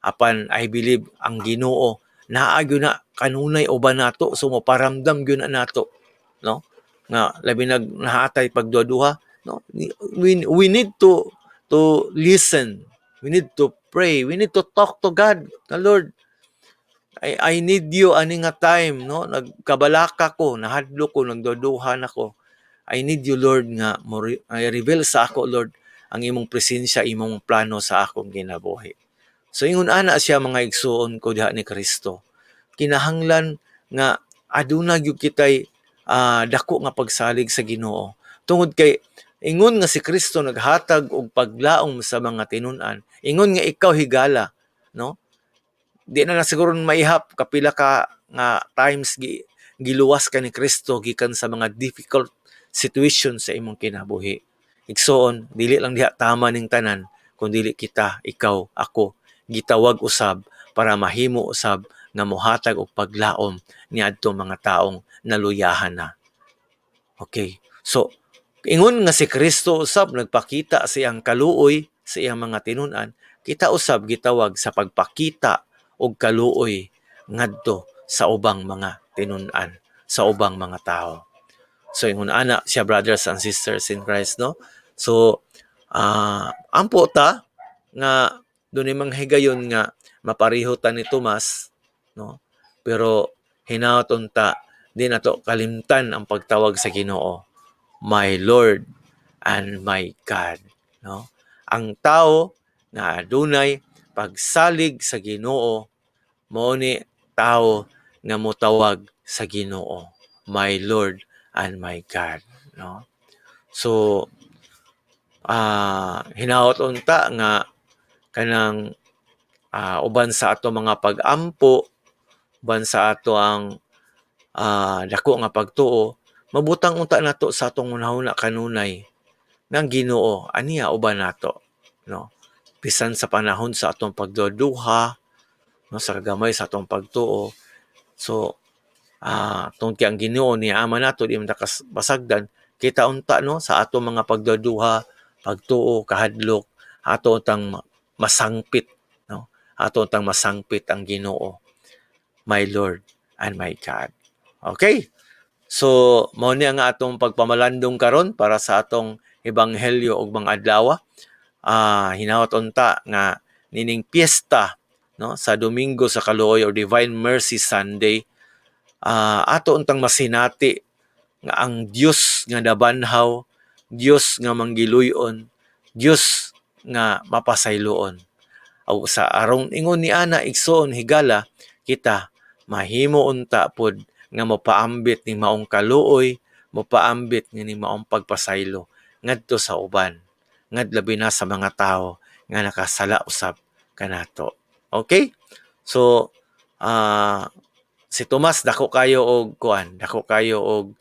B: apan I believe ang Ginoo naa gyud na kanunay uban nato, so moparamdam gyud na nato, no, nga labi nag naatay pagduha-duha, no? We need to listen, we need to pray, we need to talk to God na, "Lord, I need you ani nga time, no? Nagkabalaka ko, nahadlok ko, nagduduha nako. I need you, Lord, nga mo ay reveal sa ako, Lord, ang imong presensya, imong plano sa akong kinabuhi." So ingon ana siya, mga igsuon ko diha ni Kristo. Kinahanglan nga aduna gyud kitay dako nga pagsalig sa Ginoo. Tungod kay ingon nga si Kristo naghatag og paglaom sa mga tinun-an, ingon nga ikaw, higala, no? Di na na siguro maihap kapila ka nga times giluwas ka ni Kristo gikan sa mga difficult situation sa imong kinabuhi. Igsoon, dili lang diha tama ning tanan, kun dili kita, ikaw, ako, gitawag usab para mahimo usab nga mohatag og paglaom niadto mga taong naluyahan na. Okay. So, ingon nga si Kristo usab nagpakita sa iyang kaluoy sa iyang mga tinun-an, kita usab gitawag sa pagpakita og kaluoy ngadto sa ubang mga tinun-an, sa ubang mga tao. So ingon ana siya, brothers and sisters in Christ, no? So ampo ta nga dunay mga higayon nga mapareho ta ni Tomas, no? Pero hinaot unta di nato kalimtan ang pagtawag sa Ginoo, "My Lord and my God," no? Ang tao nga adunay pagsalig sa Ginoo mao ni tao nga motawag sa Ginoo, "My Lord and my God," no? So hinaot unta nga kanang uban sa ato mga pag-ampo, uban sa ato ang dako nga pagtuo, mabutang unta nato sa atong hunahuna kanunay nga ang Ginoo aniya uban nato, no? Bisan sa panahon sa atong pagduduha, no, sa gamay sa atong pagtuo. So tungod kay ang Ginoo niya ama nato, di man ta pasagdan kita unta, no, sa atong mga pagduduha, pagtuo, kahadlok, ato untang masangpit, no? Ato untang masangpit ang Ginoo, "My Lord and my God." Okay, so mao ni ang atong pagpamalandong karon para sa atong ebanghelyo ug mga adlaw. Hinaot unta nga nining piyesta, no, sa Domingo sa Kaluoy or Divine Mercy Sunday, ato untang masinati nga ang Dios nga nabanhaw, Dios nga manggiluyon, Dios nga mapasayloon. Aw sa arong ingon ni ana, igsoon higala, kita mahimo unta pod nga mopaambit ning maong kaluoy, mopaambit ni maong pagpasaylo ngadto sa uban, ngad labi na sa mga tawo nga nakasala usab kanato. Okay? So si Tomas dako kayo og kuan, dako kayo og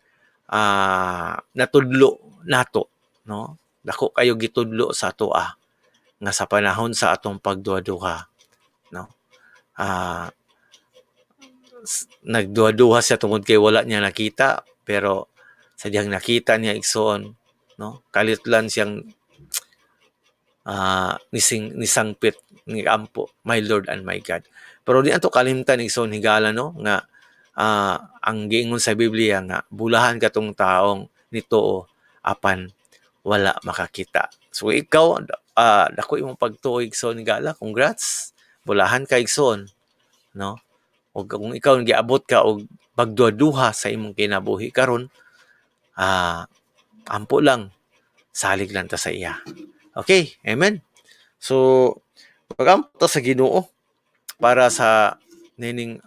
B: natudlo nato, no? Dako kayo gitudlo sa atoa nga sa panahon sa atong pagduha-duha, no? Nagduha-duha siya tungod kay wala niya nakita, pero sa dihang nakita niya, igsoon, no, kalitlan siyang nising nisangpit ni ampo, "My Lord and my God." Pero di ato kalimtan, igsoon higala, no, nga ang giingon sa Biblia nga bulahan katong taong nituo apan wala makakita. So ikaw, dako imong pagtuo, igsoon higala, congrats, bulahan ka, igsoon, no? Ug kung ikaw giabot ka og pagduha-duha sa imong kinabuhi karon, ampo lang, salig lang ta sa iya. Okay, amen. So pagampo ta sa Ginoo para sa nining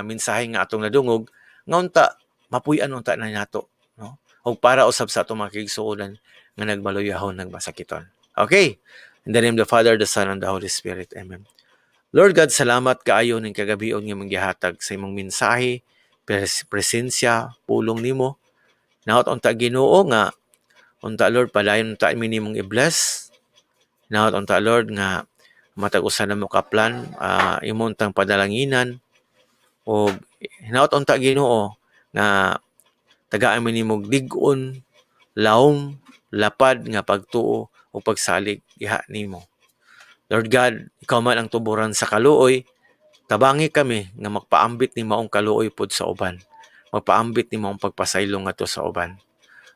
B: mensahe nga atong nadungog nga unta mapuy-an unta na nato, no, ug para usab sa atong mga kaigsuonan nga nagmaluyahon, nagmasakiton. Okay. In the name of the Father, the Son, and the Holy Spirit. Amen. Lord God, salamat kaayo ning kagabion nga imong gihatag sa imong mensahe, presensya, pulong nimo. Nahot unta, Ginoo, nga unta, Lord, padayon unta mi nimong i-bless. Nahot unta, Lord, nga matag usa namo ka plan imo untang padalanginan, ug hinaot unta, Ginoo, nga tagaan mi nimog lig-on, lawom, lapad nga pagtuo o pagsalig diha nimo. Lord God, ikaw man ang tuboran sa kaluoy, tabangi kami nga magpaambit ni maong kaluoy pod sa uban. Magpaambit ni maong pagpasaylo ngadto sa uban.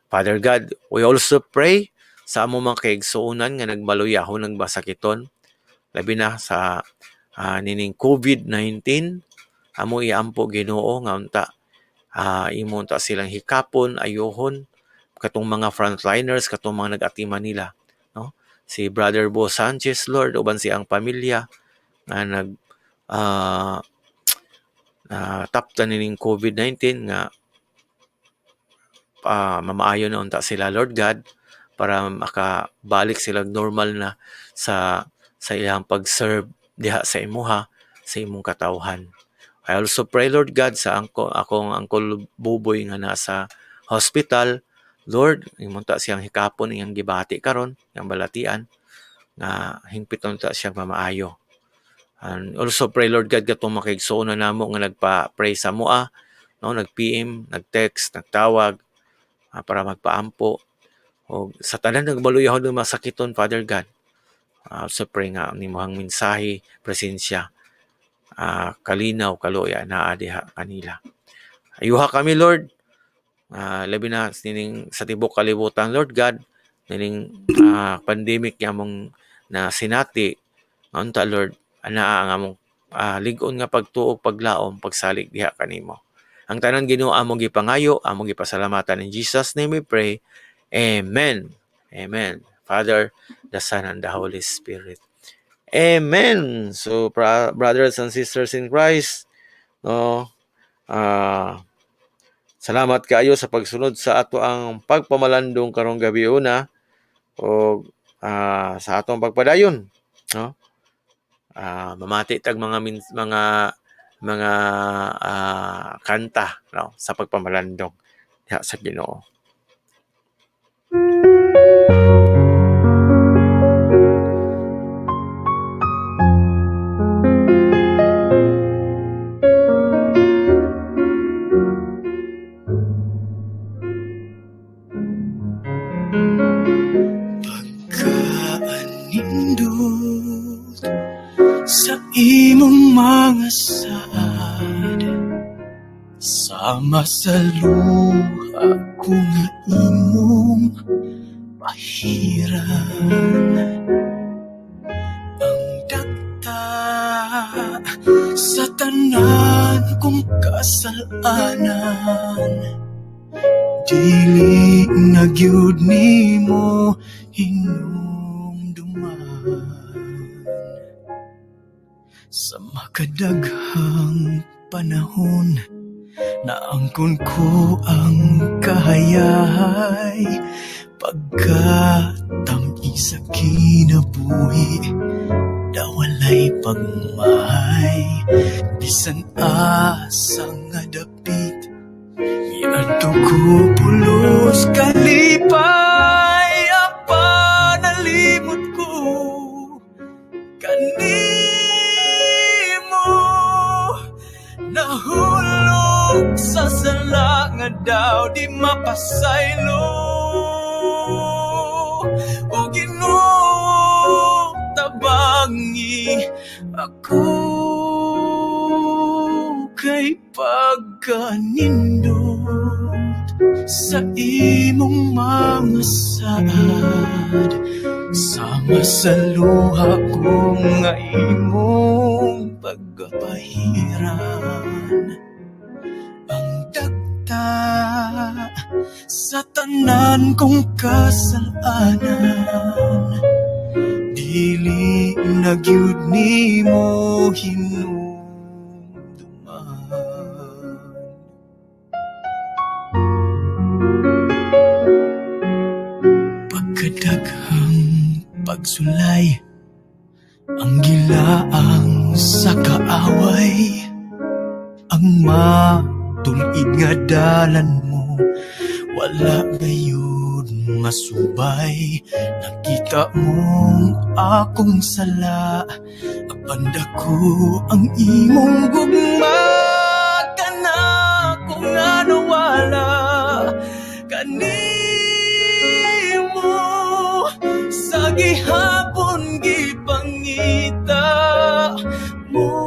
B: Father God, we also pray sa among mga kaigsuonan nga nagmaluyahon, nagmasakiton, labi na sa nining COVID-19. Amo iampo, Ginoo, nga unta imo unta silang hikapon, ayuhon, katong mga frontliners, katong mga nag-atiman nila, no? Si Brother Bo Sanchez, Lord, uban siyang pamilya nga nag taptan nining COVID-19, nga mamaayo na unta sila, Lord God, para makabalik sila normal na sa ilang pag-serve diha sa imuha, sa imong katawhan. I also pray, Lord God, sa akong Uncle Buboy nga nasa hospital. Lord, imo unta siyang hikapon, iyang gibati karon, iyang balatian nga hingpit unta siya mamaayo. And also pray, Lord God, katong mga kaigsuonan namo nga nagpa-pray sa amoa, no, nag-PM, nag-text, nagtawag para magpaampo. O sa tanan nagbaluyahon ng masakiton, Father God. Also pray nga nimohang mensahe, presensya, kalinaw, kaluya naa diha kanila. Ayuha kami, Lord. Labi na nining sa tibok kalibutan, Lord God, nining pandemic nga among na sinati, unta, Lord, anaa ang among lig-on nga pagtuo, paglaom, pagsalig diha kanimo. Ang tanan, Ginoo, among gipangayo, among gipasalamatan. In Jesus' name we pray. Amen. Amen. Father, the Son, and the Holy Spirit. Amen. So, brothers and sisters in Christ, no, salamat kaayo sa pagsunod sa ato ang pagpamalandong karong gabi una o sa atong pagpadayon, no? Mamati tag mga kanta, no, sa pagpamalandong diha sa Ginoo.
C: Pagkaanindot sa imong mga saad, sama sa luha ko nga imong pahiran, ang dagta sa tanan kong kasalanan, dili na gyud nimo hinumduman. Sa makadaghang panahon, naangkon ko ang kahayahay, pagkatami sa kinabuhi da walay pagmahay. Bisan asa nga dapit miadto ko, pulos kalipay, apan nalimot ko kanimo. sala nga daw di mapasaylo. O Ginoo, tabangi ako kay pagkanindot sa imong mga saad, sama sa luha ko nga imong pagkapahiran. Ang dagta sa tanan kong kasalanan, dili na gyud nimo hinumduman. Pagkadaghang pagsulay ang gilaang sa kaaway, ang matulid nga dalan mo wala gayud masubay. Nakita mong akong sala, apan dako ang imong gugma kanako nga nawala kanimo sa gihapon gipangita mo.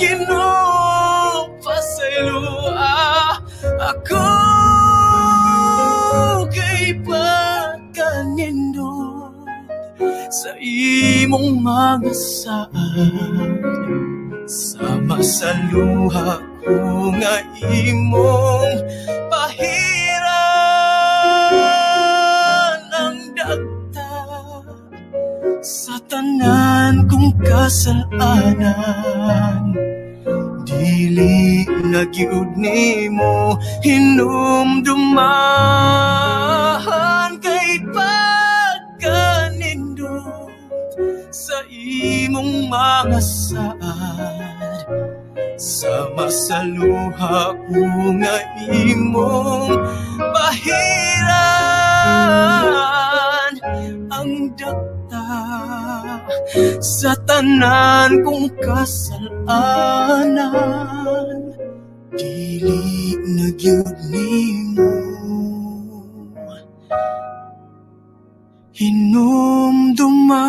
C: Ginoo, pasayloa ako kay pagkanindot sa imong mga saad, sama sa luha ko nga imong pahiran. Ang dagta sa tanan kong kasalanan, dili na gyud nimo hinumduman kay pagkanindot sa imong mga saad, sama sa luha ko nga imong pahiran. Ang dagta sa tanan kong kasalanan, dili na gyud nimo hinumduman.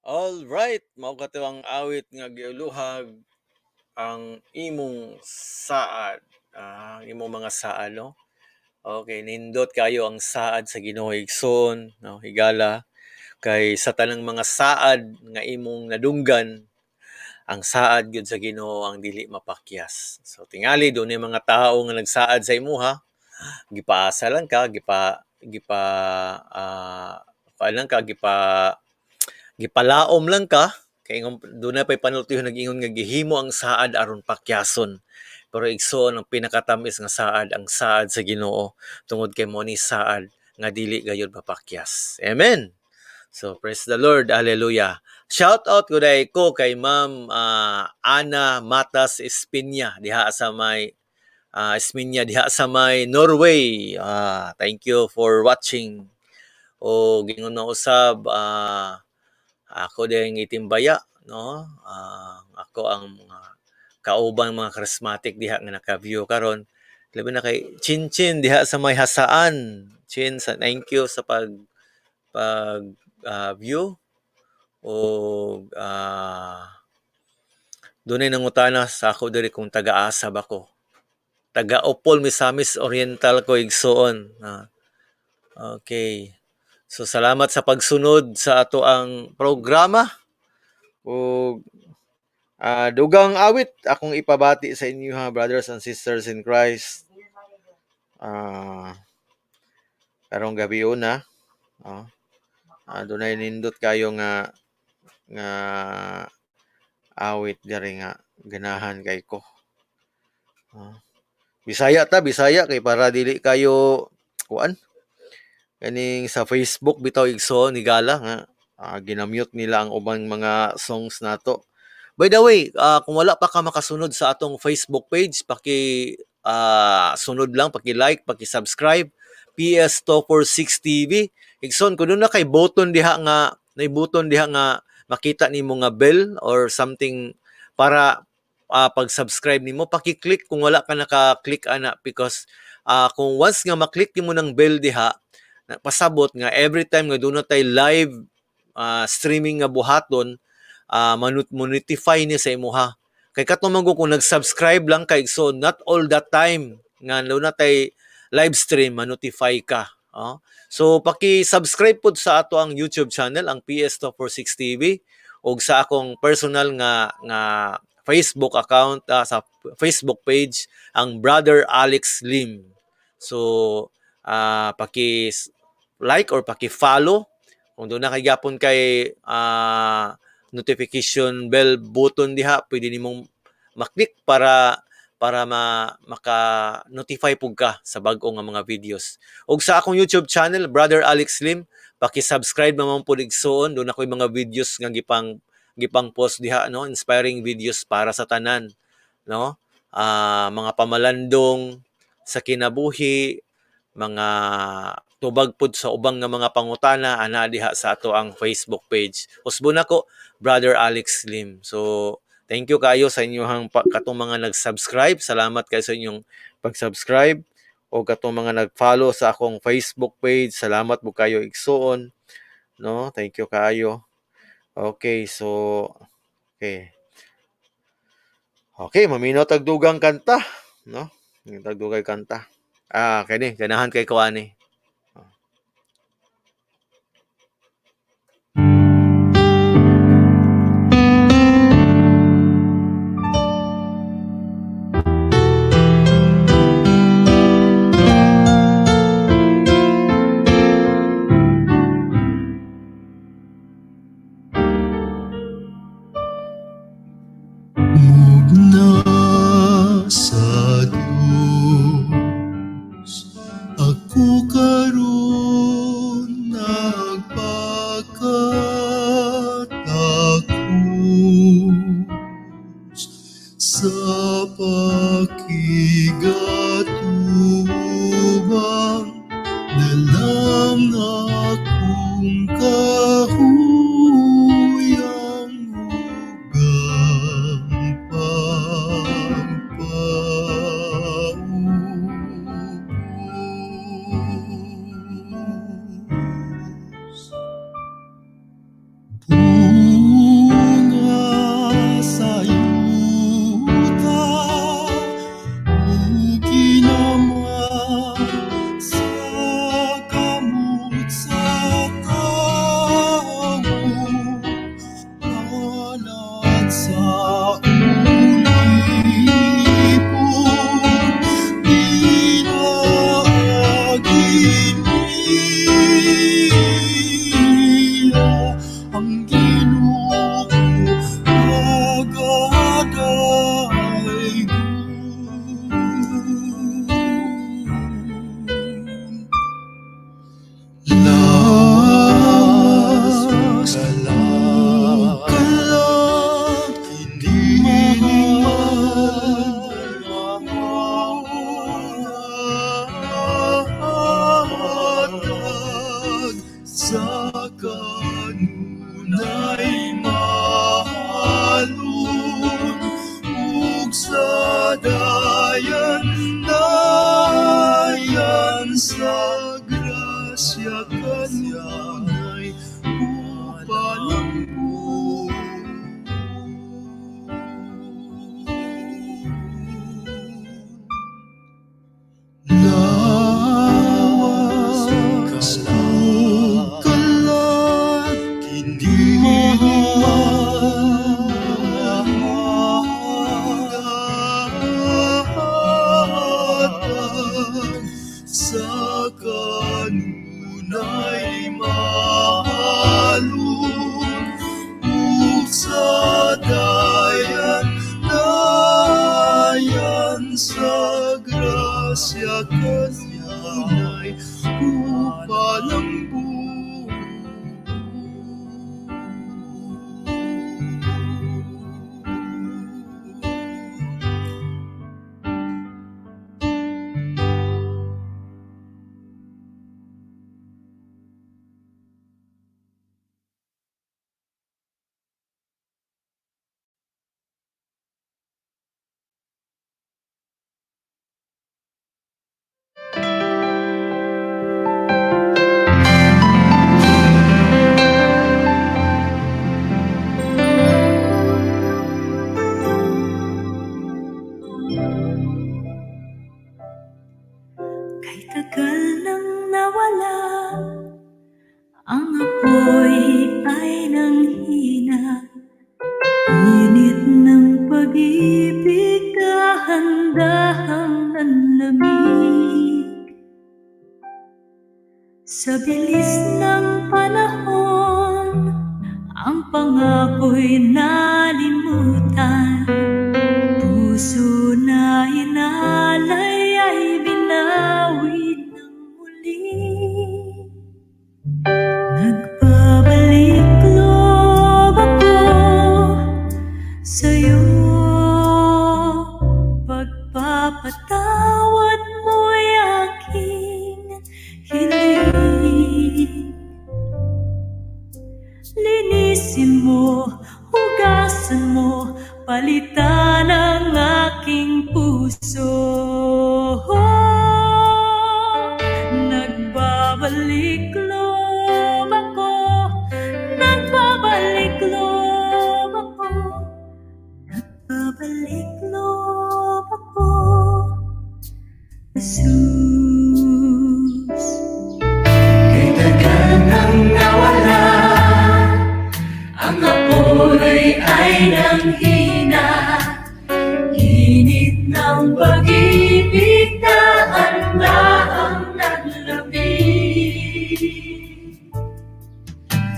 B: All right, mao kato ang awit nga giuluhag "Ang Imong Saad". Ah, ang imong mga saad, no? Okay, nindot kayo ang saad sa Ginoo, igsoon, no, higala, kay sa tanang mga saad nga imong nadunggan, ang saad gyud sa Ginoo ang dili mapakyas. So tingali dunay mga tawo nga nagsaad sa imuha, gipaasa lang ka, gipa gipa kuan lang ka, gipalaom lang ka, kay ingon dunay pay panultihon nag-ingon nga gihimo ang saad aron pakyason. Pero igsoon, ang pinakatamis nga saad ang saad sa Ginoo tungod kay mo ni saad nga dili gayud mapakyas. Amen. So praise the Lord, hallelujah. Shout out ko dai ko kay Ma'am Ana Matas Espinya diha sa may Espinya diha sa may Norway. Thank you for watching. O gingon na usab ako din itimbaya, no? Ako ang mga kauban mga charismatic diha nga naka-view karon. Labi na kay Chin Chin diha sa may Hasaan. Chin, sa thank you sa pag pag view o dunay nangutana sa ako diri kung taga-asa ba ko. Taga Opol, Misamis Oriental ko, igsuon. Okay. So salamat sa pagsunod sa ato ang programa. Ug dugang awit akong ipabati sa inyo ha, brothers and sisters in Christ. Karong gabi una, no? Dunay nindot kayo nga nga awit diri nga ganahan kay ko. Bisaya ta, Bisaya kay para dili kayo kuan. Kaning sa Facebook bitaw, igsoon, higala, nga ginamute nila ang ubang mga songs nato. By the way, kung wala pa ka makasunod sa atong Facebook page, paki sunod lang, paki-like, paki-subscribe, PS246 TV. Igsoon, kung na kay button diha nga, nay button diha nga makita nimo nga bell or something para pag-subscribe nimo, paki-click kung wala ka naka-click ana, because kung once nga ma-click nimo ng bell diha, pasabot nga every time nga doon na tay live streaming nga buhaton, mo-notify ni sa imuha. Kay katong man kung nag-subscribe lang kay, so not all that time nga doon na tay live stream ma-notify ka. Oh. So paki-subscribe pud sa ato ang YouTube channel, ang PS246 TV, ug sa akong personal nga nga Facebook account, sa Facebook page, ang Brother Alex Lim. So paki like or paki-follow kung doon na kay gapon kay notification bell button diha, pwede nimong maklik para para ma maka-notify pug ka sa bag-o nga mga videos. Ug sa akong YouTube channel, Brother Alex Lim, paki-subscribe naman pud, igsoon. Doon ako'y mga videos nga gipang gipang post diha, no, inspiring videos para sa tanan, no? Mga pamalandong sa kinabuhi, mga tubag pud sa ubang nga mga pangutana ana diha sa ato ang Facebook page. Usbon nako, Brother Alex Lim. So thank you kayo sa inyong katong mga nag-subscribe. Salamat kayo sa inyong pag-subscribe o katong mga nag-follow sa akong Facebook page. Salamat mo kayo, igsuon. No? Thank you kayo. Okay, so okay. Okay, maminaw tag dugang kanta, no? Tag dugay kanta. Kani ganahan kay ko ani.
D: Mugna sa Diyos, ako karon nagpakatakos sa pakigatubang nalam na akong kahuyang ug ang pagpaubos. Bunga sa yuta ug kinama sa kamot sa tawo, alat sa ulipon, pinaagi niya ang Ginoo magadaygon. Lawas ug kalag, kini mahatag sa kanunay mahalon ug sa dayan dayan sa grasya kanunay upalambot. Lawas ug kalag, kini mahatag sa kanunay mahalon.
A: apoy ay nanghina. Init ng pag-ibig, dahan-dahang nanlamig. Sa bilis ng panahon, ang pangako'y nalimutan. Puso na inalay ay binawi ng muli. Nagbabalik loob ako sa'yo. Pagpapatawad mo'y aking hiling. Linisin mo, hugasan mo, palitan ang aking puso. Nagbabalik loob ako, nagbabalik loob ako, nagbabalik loob ako, Jesus.
C: Kay tagal nang nawala, ang apoy ay nanghina. Init ng pag-ibig, dahan-dahang naglamig.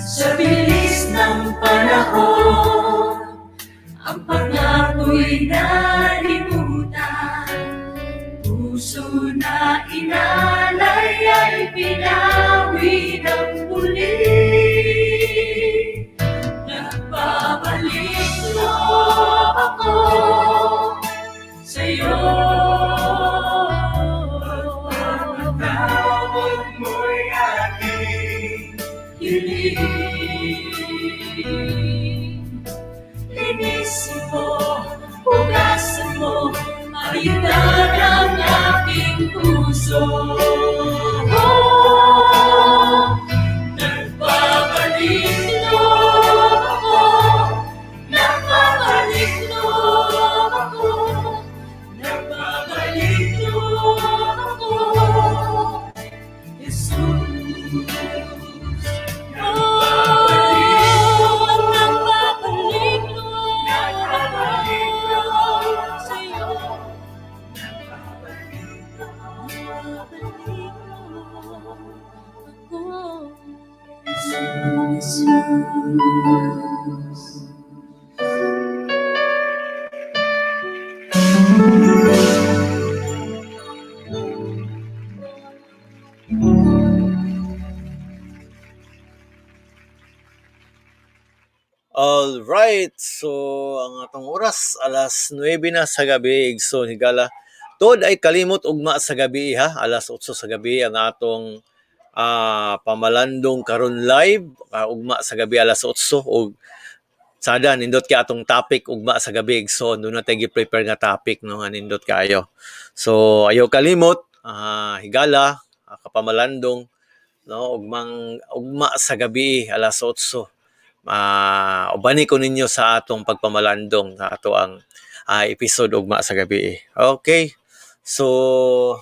C: Sa bilis ng panahon, ang pangako'y nalimutan. Puso na inalay ay binawi ng muli. Nagbabalik loob ako sa'yo. Pagpapatawad mo'y aking hiling. Linisin mo, hugasan mo, palitan ang aking puso. Nagbabalik loob ako, nagbabalik loob ako, nagbabalik loob ako, Jesus.
A: Oh, nagbabalik loob ako sa'yo. Nagbabalik loob ako, Jesus.
B: All right. So, ang atong oras, alas 9 na sa gabi, igsoon higala. Tuod ay kalimot ugma sa gabi ha, alas 8 sa gabi ang atong pamalandong karon live, ugma sa gabi alas 8 og sada nindot kay atong topic ugma sa gabi, igsoon. Duna tay gi-prepare nga topic, no, nga nindot kaayo. So ayaw kalimot, higala, kapamalandong, no, ugmang ugma sa gabi alas 8, ubani ko ninyo sa atong pagpamalandong sa ato ang episode ugma sa gabi. Okay. So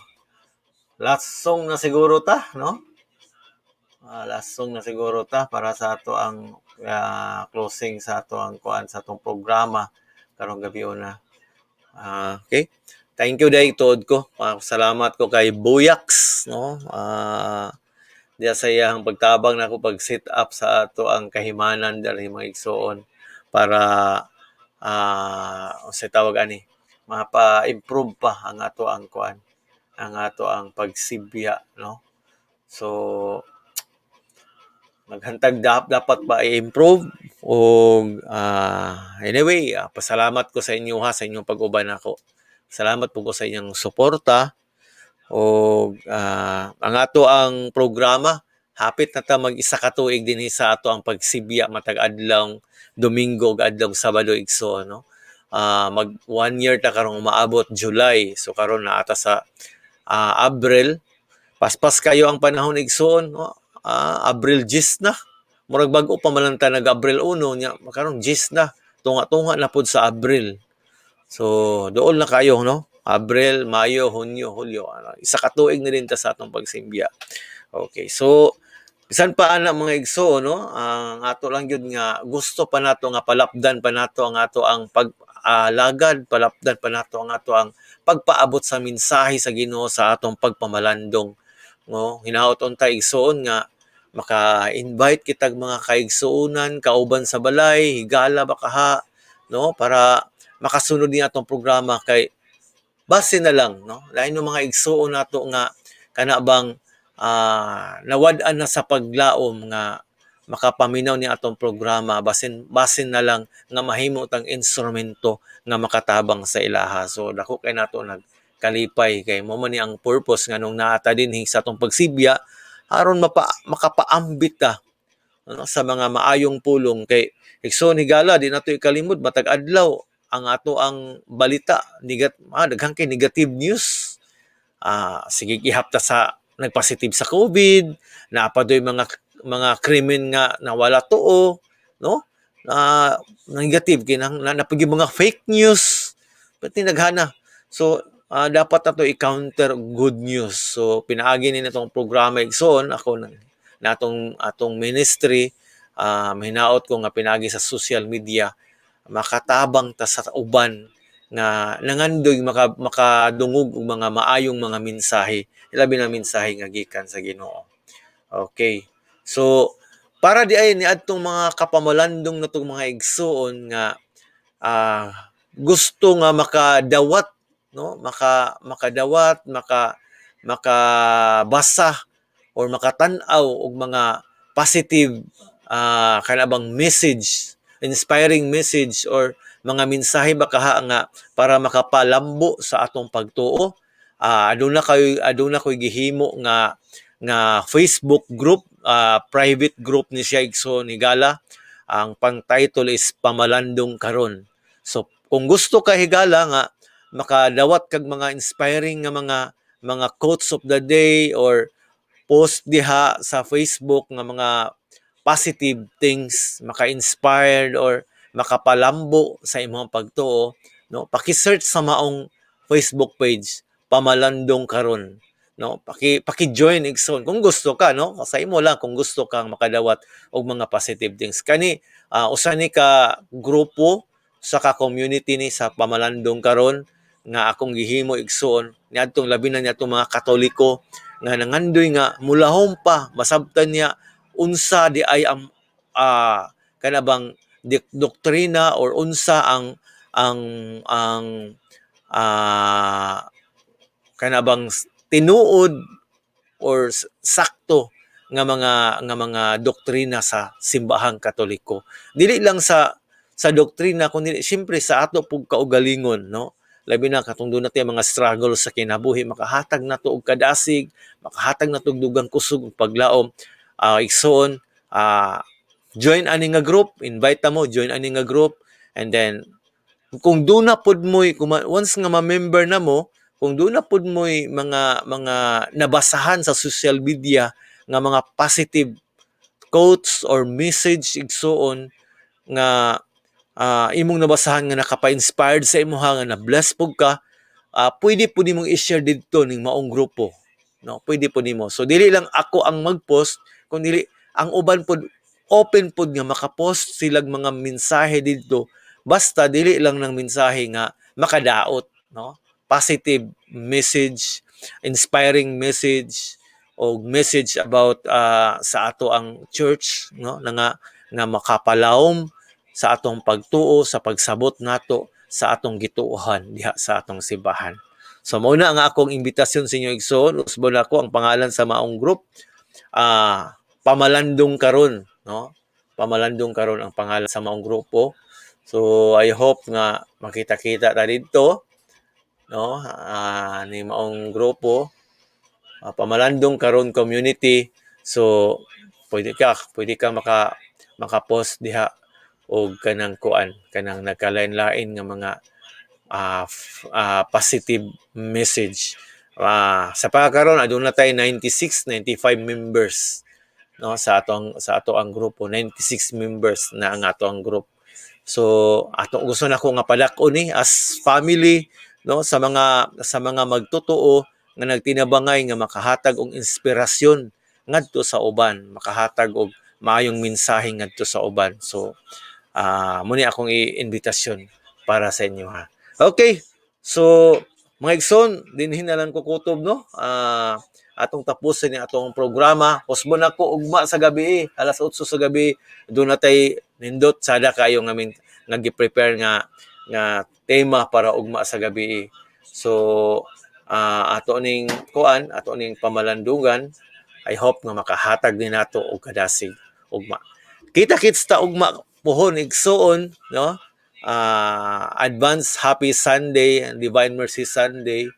B: last song na siguro ta, no? Last song na siguro ta para sa ato ang closing sa ato ang kuan sa atong programa karong gabi una. Okay. Thank you dai tuod ko. Salamat ko kay Buyax, no? Diya sa iyang pagtabang nako pag set up sa ato ang kahimanan diri, mga igsoon, para unsay tawag ani, mapa-improve pa ang ato ang kuan, ang ato ang pagsibya, no? So naghantag dapat pa i-improve og anyway, pasalamat ko sa inyo ha, sa inyong pag-uban nako. Salamat po ko sa inyong suporta og ang ato ang programa hapit na ta mag isa ka tuig dinhi sa ato ang pagsibya matag adlaw Domingo ug adlaw Sabado, igsoon, no? Mag 1 year ta karong umaabot July. So karon naa ta sa Abril. Paspas kayo ang panahon, igsoon, no? Abril 10 na. Murag bag-o pa man lang ta nag Abril 1 nya karon 10 na. Tunga-tunga na pud sa Abril. So dool na kayo, no? Abril, Mayo, Hunyo, Hulyo. Ano, isa ka tuig na din ta sa atong pagsimbya. Okay, so Bisan pa ana, mga igsoon, no, ang ato lang gyud nga gusto pa nato nga palapdan pa nato ang ato ang pag-alagad, palapdan pa nato ang ato ang pagpaabot sa mensahe sa Ginoo sa atong pagpamalandong, no? Hinaot unta, igsoon, nga maka-invite kitag mga kaigsuonan, kauban sa balay, higala ba kaha, no, para makasunod ni atong programa kay base na lang, no, lain ng mga igsuon nato nga kana bang nawad-an na sa paglaom nga makapaminaw ni atong programa, basin basin na lang nga mahimo tang instrumento nga makatabang sa ilaha. So dako kay nato nagkalipay kay mo man ni ang purpose nganong naa ta dinhi sa atong pagsibya aron makapaambit ta, ano, sa mga maayong pulong kay, igsoon, higala, di nato ikalimod, matag adlaw ang ato ang balita daghan kay negative news. Sige, gihapta sa nagpositive sa COVID, naa pa doy mga krimen nga nawala tuo, no, na negative kinang na, napagi mga fake news pati naghana. So dapat nato i-counter good news. So pinaagi ni natong programa, igsoon, ako natong atong ministry, hinaot ko nga pinaagi sa social media makatabang ta sa uban nga nangandoy makadungog og mga maayong mga mensahe, labi na mensahe nga gikan sa Ginoo. Okay. So para di ay niadtong mga kapamalandong natong mga igsuon nga gusto nga makadawat, no, makadawat, makabasa or makatan-aw og mga positive kana bang message, inspiring message or mga mensahe ba kaha nga para makapalambo sa atong pagtuo, aduna koy gihimo nga nga Facebook group, private group ni siya, igsoon, higala. Ang pang-title is Pamalandong Karon. So kung gusto ka, higala, nga makadawat kag mga inspiring nga mga quotes of the day or post diha sa Facebook nga mga positive things, maka-inspired or makapalambo sa imong pagtuo, no, paki-search sa maong Facebook page, Pamalandong Karon, no? Paki paki-join, igsoon, kung gusto ka, no? Sa imo lang kung gusto kang makadawat og mga positive things. Kani usa ni ka grupo sa ka community ni sa Pamalandong Karon nga akong gihimo, igsoon, niadtong labi na niadtong mga Katoliko nga nangandoy nga mulahom pa masabtan niya unsa di ay ang kana bang doktrina or unsa ang kana bang tinuod or sakto nga mga doktrina sa Simbahang Katoliko. Dili lang sa doktrina kundi siyempre sa ato pug kaugalingon, no? Labi na katong duna tay mga struggle sa kinabuhi, makahatag nato og kadasig, makahatag nato og dugang kusog ug paglaom. Igsoon, join ani nga group, invite ta mo, join ani nga group, and then kung duna pod mo'y once nga ma-member na mo, kung duna pod mo'y mga nabasahan sa social media nga mga positive quotes or message, igsuon, nga imong nabasahan nga nakapa-inspired sa imuha, nga na-bless pud ka, pwede pud nimong i-share didto ning maong grupo, no? Pwede pud nimo. So dili lang ako ang mag-post kundi ang uban pod, open pod nga makapost silag mga mensahe didto, basta dili lang ng mensahe nga makadaot, no? Positive message, inspiring message o message about sa ato ang church, no, na nga nga makapalawom sa atong pagtuo, sa pagsabot nato sa atong gituohan diha sa atong simbahan. So mao na nga akong imbitasyon sa inyo, igsoon. Usbon ako ang pangalan sa maong group, Pamalandong Karon, no? Pamalandong Karon ang pangalan sa maong grupo. So I hope nga makita-kita ta didto, no, ni maong grupo, Pamalandong Karon Community. So pwede ka maka-post diha og kanang kuan, kanang nagkalain-lain nga mga positive message. Sa pagkaron aduna tay 96 95 members, no, sa ato ang grupo. 96 members na ang ato ang group. So ato gusto nako nga padak-on ni as family, no, sa mga magtotoo nga nagtinabangay nga makahatag og inspirasyon. ngadto sa uban, makahatag og maayong mensahe ngadto sa uban. So mao ni akong iimbitasyon para sa inyo ha. Okay. So mga igsoon, dinhi na lang ko kutob, no. Atong tapusin ni atong programa. Husbon ako ugma sa gabi, alas 8 sa gabi, duna tay nindot sada kayo nga min nga gi-prepare nga nga tema para ugma sa gabi. So ato ning kuan, ato ning pamalandungan. I hope nga makahatag ni nato og kadasig ugma. Kita-kits ta ugma puhon, igsuon, no? Advance happy Sunday, Divine Mercy Sunday,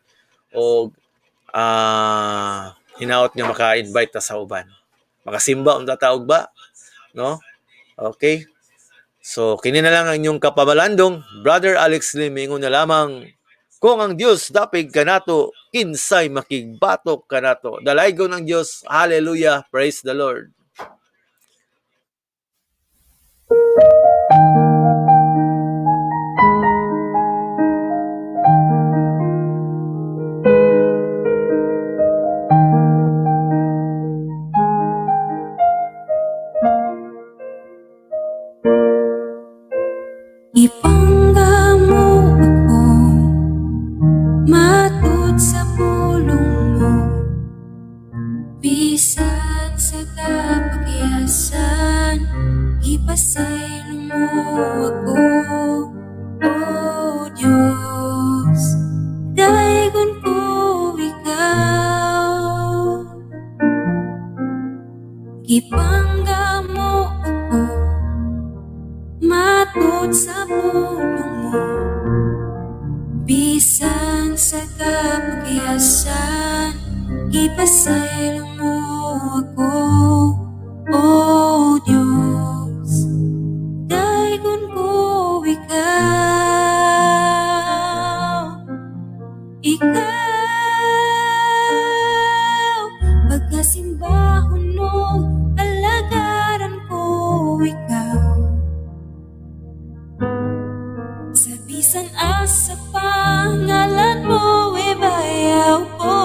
B: og hinaot nga maka-invite ta sa uban. Makasimba unta ta ugma, no? Okay. So kini na lang ang inyong kapamalandong, Brother Alex Lim, ingon na lamang, kung ang Dios dapig kanato, kinsay makigbatok kanato? Dalaygon ang Dios. Hallelujah. Praise the Lord.
A: Ipangga mo ako, matud sa pulong mo, bisan sa kapagyasan, ipasaylo mo ako, O Diyos, daygon ko ikaw. Ipangga mo ako, matud sa pulong mo, bisan sa kapagyasan, ipasaylo mo ako, O Diyos, daygon ko ikaw. Ikaw, pagkasimbahon no, alagaran ko ikaw. Sa bisan asa pangalan mo, ibayaw ko.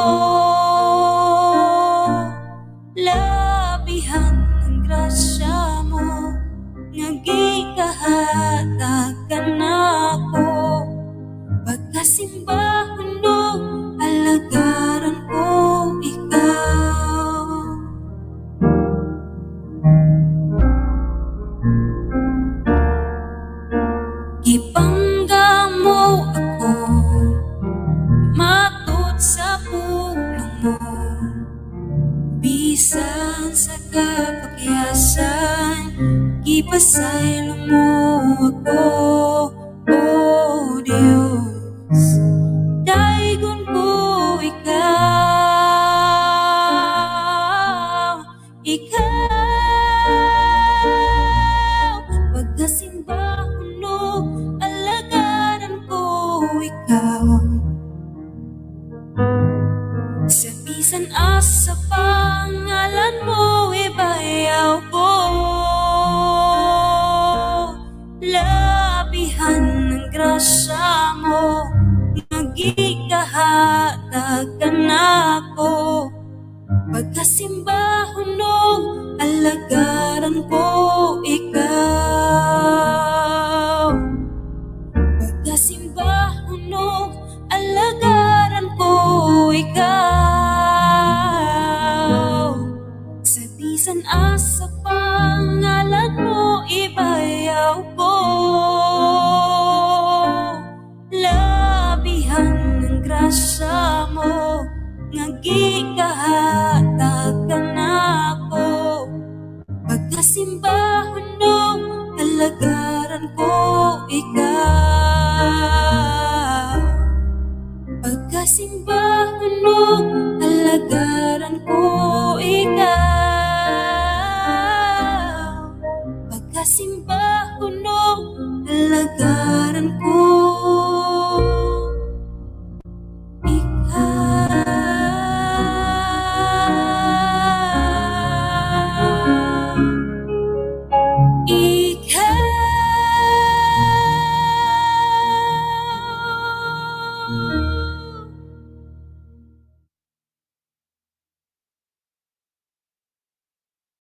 A: Labihan ang grasya mo, nga gikahatag kanako. Pagkasimbahon no, alagaran ko ikaw. Gipangga mo ako, matud sa pulong mo, bisan sa kapagyasan, ipasaylo mo ako, O Diyos, daygon ko ikaw. Ikaw, pagkasimbahon no, alagaran ko ikaw. Sa bisan asa pangalan mo, ibayaw ko. Labihan ng grasya mo, nga gikahatag kanako. Pagkasimbahon no, alagaran ko ikaw. Pagkasimbahon no, alagaran ko ikaw. Sa bisan asa pangalan mo, ibayaw ko. Labihan ng grasya mo, nga gikahatag kanako. Pagkasimbahon no, alagaran